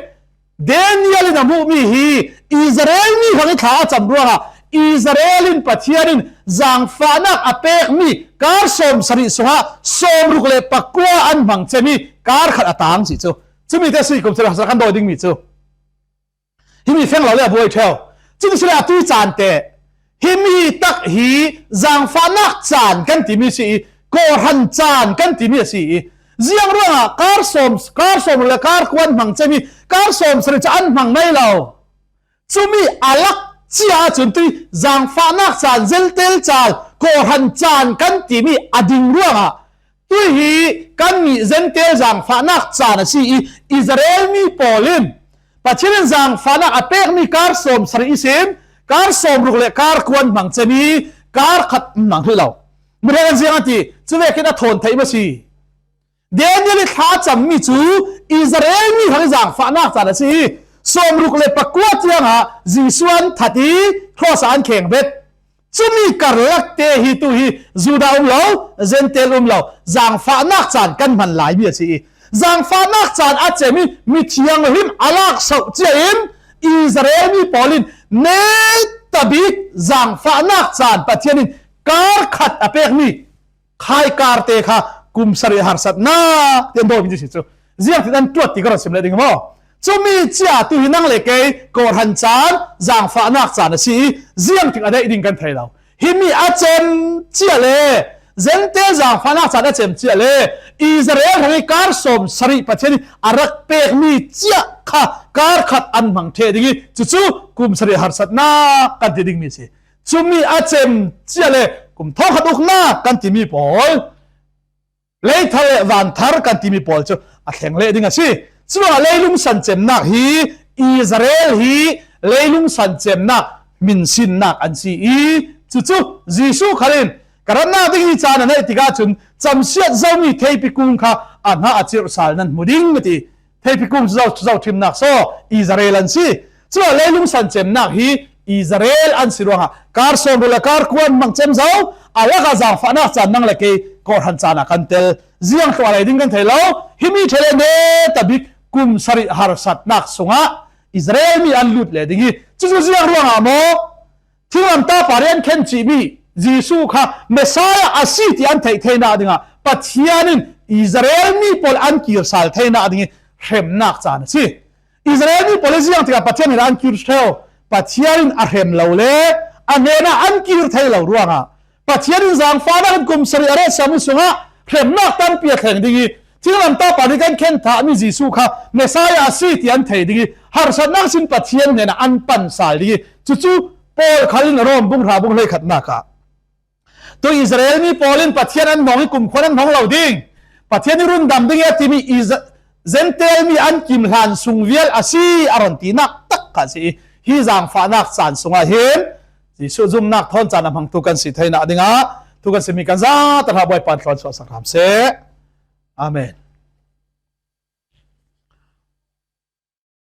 Daniel in a mu mi hi, Israel mi hrang i thla a cham ruang a, Israel in Pathian in zangfahnâk a pêk mi kâr sawmsarih sunga sawmruk le pakua an hmang chem i kâr khat a tang si chu. Chumi te si kum sira sa kan doi ding mi chu. Himi feng lo le a buai theu. Chumi si le a tui chan te. Himi tak hi zangfahnâk chan kan ti mi si i, kawhran chan kan ti mi si i. Ziang ruang a kâr sawm, kâr sawm le kâr kua an hmang chem i, kâr sawmsarih chu an hmang nai lo. Chumi a lak chia chun tui zangfahnâk chan, Gentile chan, kawhran chan kan ti mi a ding ruang a. Tui hi kan mi Gentile zangfahnâk chan a si i, Israel mi pawl in Pathian in zangfahnâk a pêk mi kâr sawmsarih i sin, kâr sawmruk le kâr kua an hmang chem i, kâr khat an hmang thei lo. Mi le kan ziang a ti, chu vekin a thawn thei ma si. Daniel i thla cham mi chu Israel mi hrang i zangfahnâk chan a si i, sawmruk le pakua chiang a Jesu an that i, cross a an kheng bet. Chumi kâr lak te hi tu hi Juda um lo, Gentile um lo, zangfahnâk chan kan hman lai mi a si i. Zangfahnâk chan a chem i mithianghlim a lak sau chiain Israel mi pawl in neta bik zangfahnâk chan Pathian in kâr khat a pêk mi khai kâr te kha kum sarih harsatnâk ti an doi mi si chu. Ziang tin an tuat ti ka ro sim le ding maw. Chumi chia tu hi nang le kei kawhran chan, zangfahnâk chan a si i, ziang tin a dei ding kan thei lo. Himi a chem chia le, Gentile zangfahnâk chan a chem chia le, Israel hrang i kâr sawmsarih Pathian in a rak pêk mi chia kha kâr khat an hmang thei ding i, chuchu kum sarih harsatnâk kan ti ding mi si. Chumi a chem chia le kum thawkhat uknâk kan ti mi pawl, lei thar le van thar kan ti mi pawl chu a thleng le ding a si. Churuang a leilung san chemnâk hi Israel hi leilung san chemnâk min sinnâk an si i. Chuchu Jesu khalin ka ratnâk ding hi chan a nei tik a chun chamsiat Zomi theipi kung kha a hna a chirh sal nan hmu ding a ti. Theipi kung chu Zo, Zo thimnâk saw Israel an si. Churuang a leilung san chemnâk hi Israel an si ruang a kâr sawmruk le kâr kua an hmang chem zo, a lak a zangfahnâk chan nang le kei kawhran chan a kan tel. Ziang tlua lei ding kan thei lo. Himi thei le neta bik kum sarih harsatnâk sunga Israel mi an lut le ding hi. Chuchu ziang ruang a maw. Thinglam tapa rian khen chi mi Jesu kha Messiah a si ti an theih theina ding a, Pathian in Israel mi pawl an kir sal theina ding hi hremnâk chan a si. Israel mi pawl ziang tik a Pathian in an kir theu, Pathian in a hrem lo le a nena an kir thei lo ruang a, Pathian in zangfahnâk in kum sarih a ret sam sunga hremnâk tampi a thleng ding hi. Thinglam tapa rian kan khen tha mi Jesu kha Messiah a si ti an thei ding hi harsatnâk sin Pathian nena an pan sal ding hi. Chuchu Paul khalin Rom bung hra bung hleikhatnâk a, tu Israel mi pawl in Pathian an hnawng hi kumkhuan an hnawng lo ding. Pathian i run dam ding a ti mi Is-, Gentile mi an kim hlan sung vial a si a ron tinâk tak kha si. Hi zangfahnâk chan sunga hin Jesu zumnâk thawn chan a hmang thu kan si theina ding a, thu kan si mi kan za ta hra buai pan thlon suah sak ram se. Amen.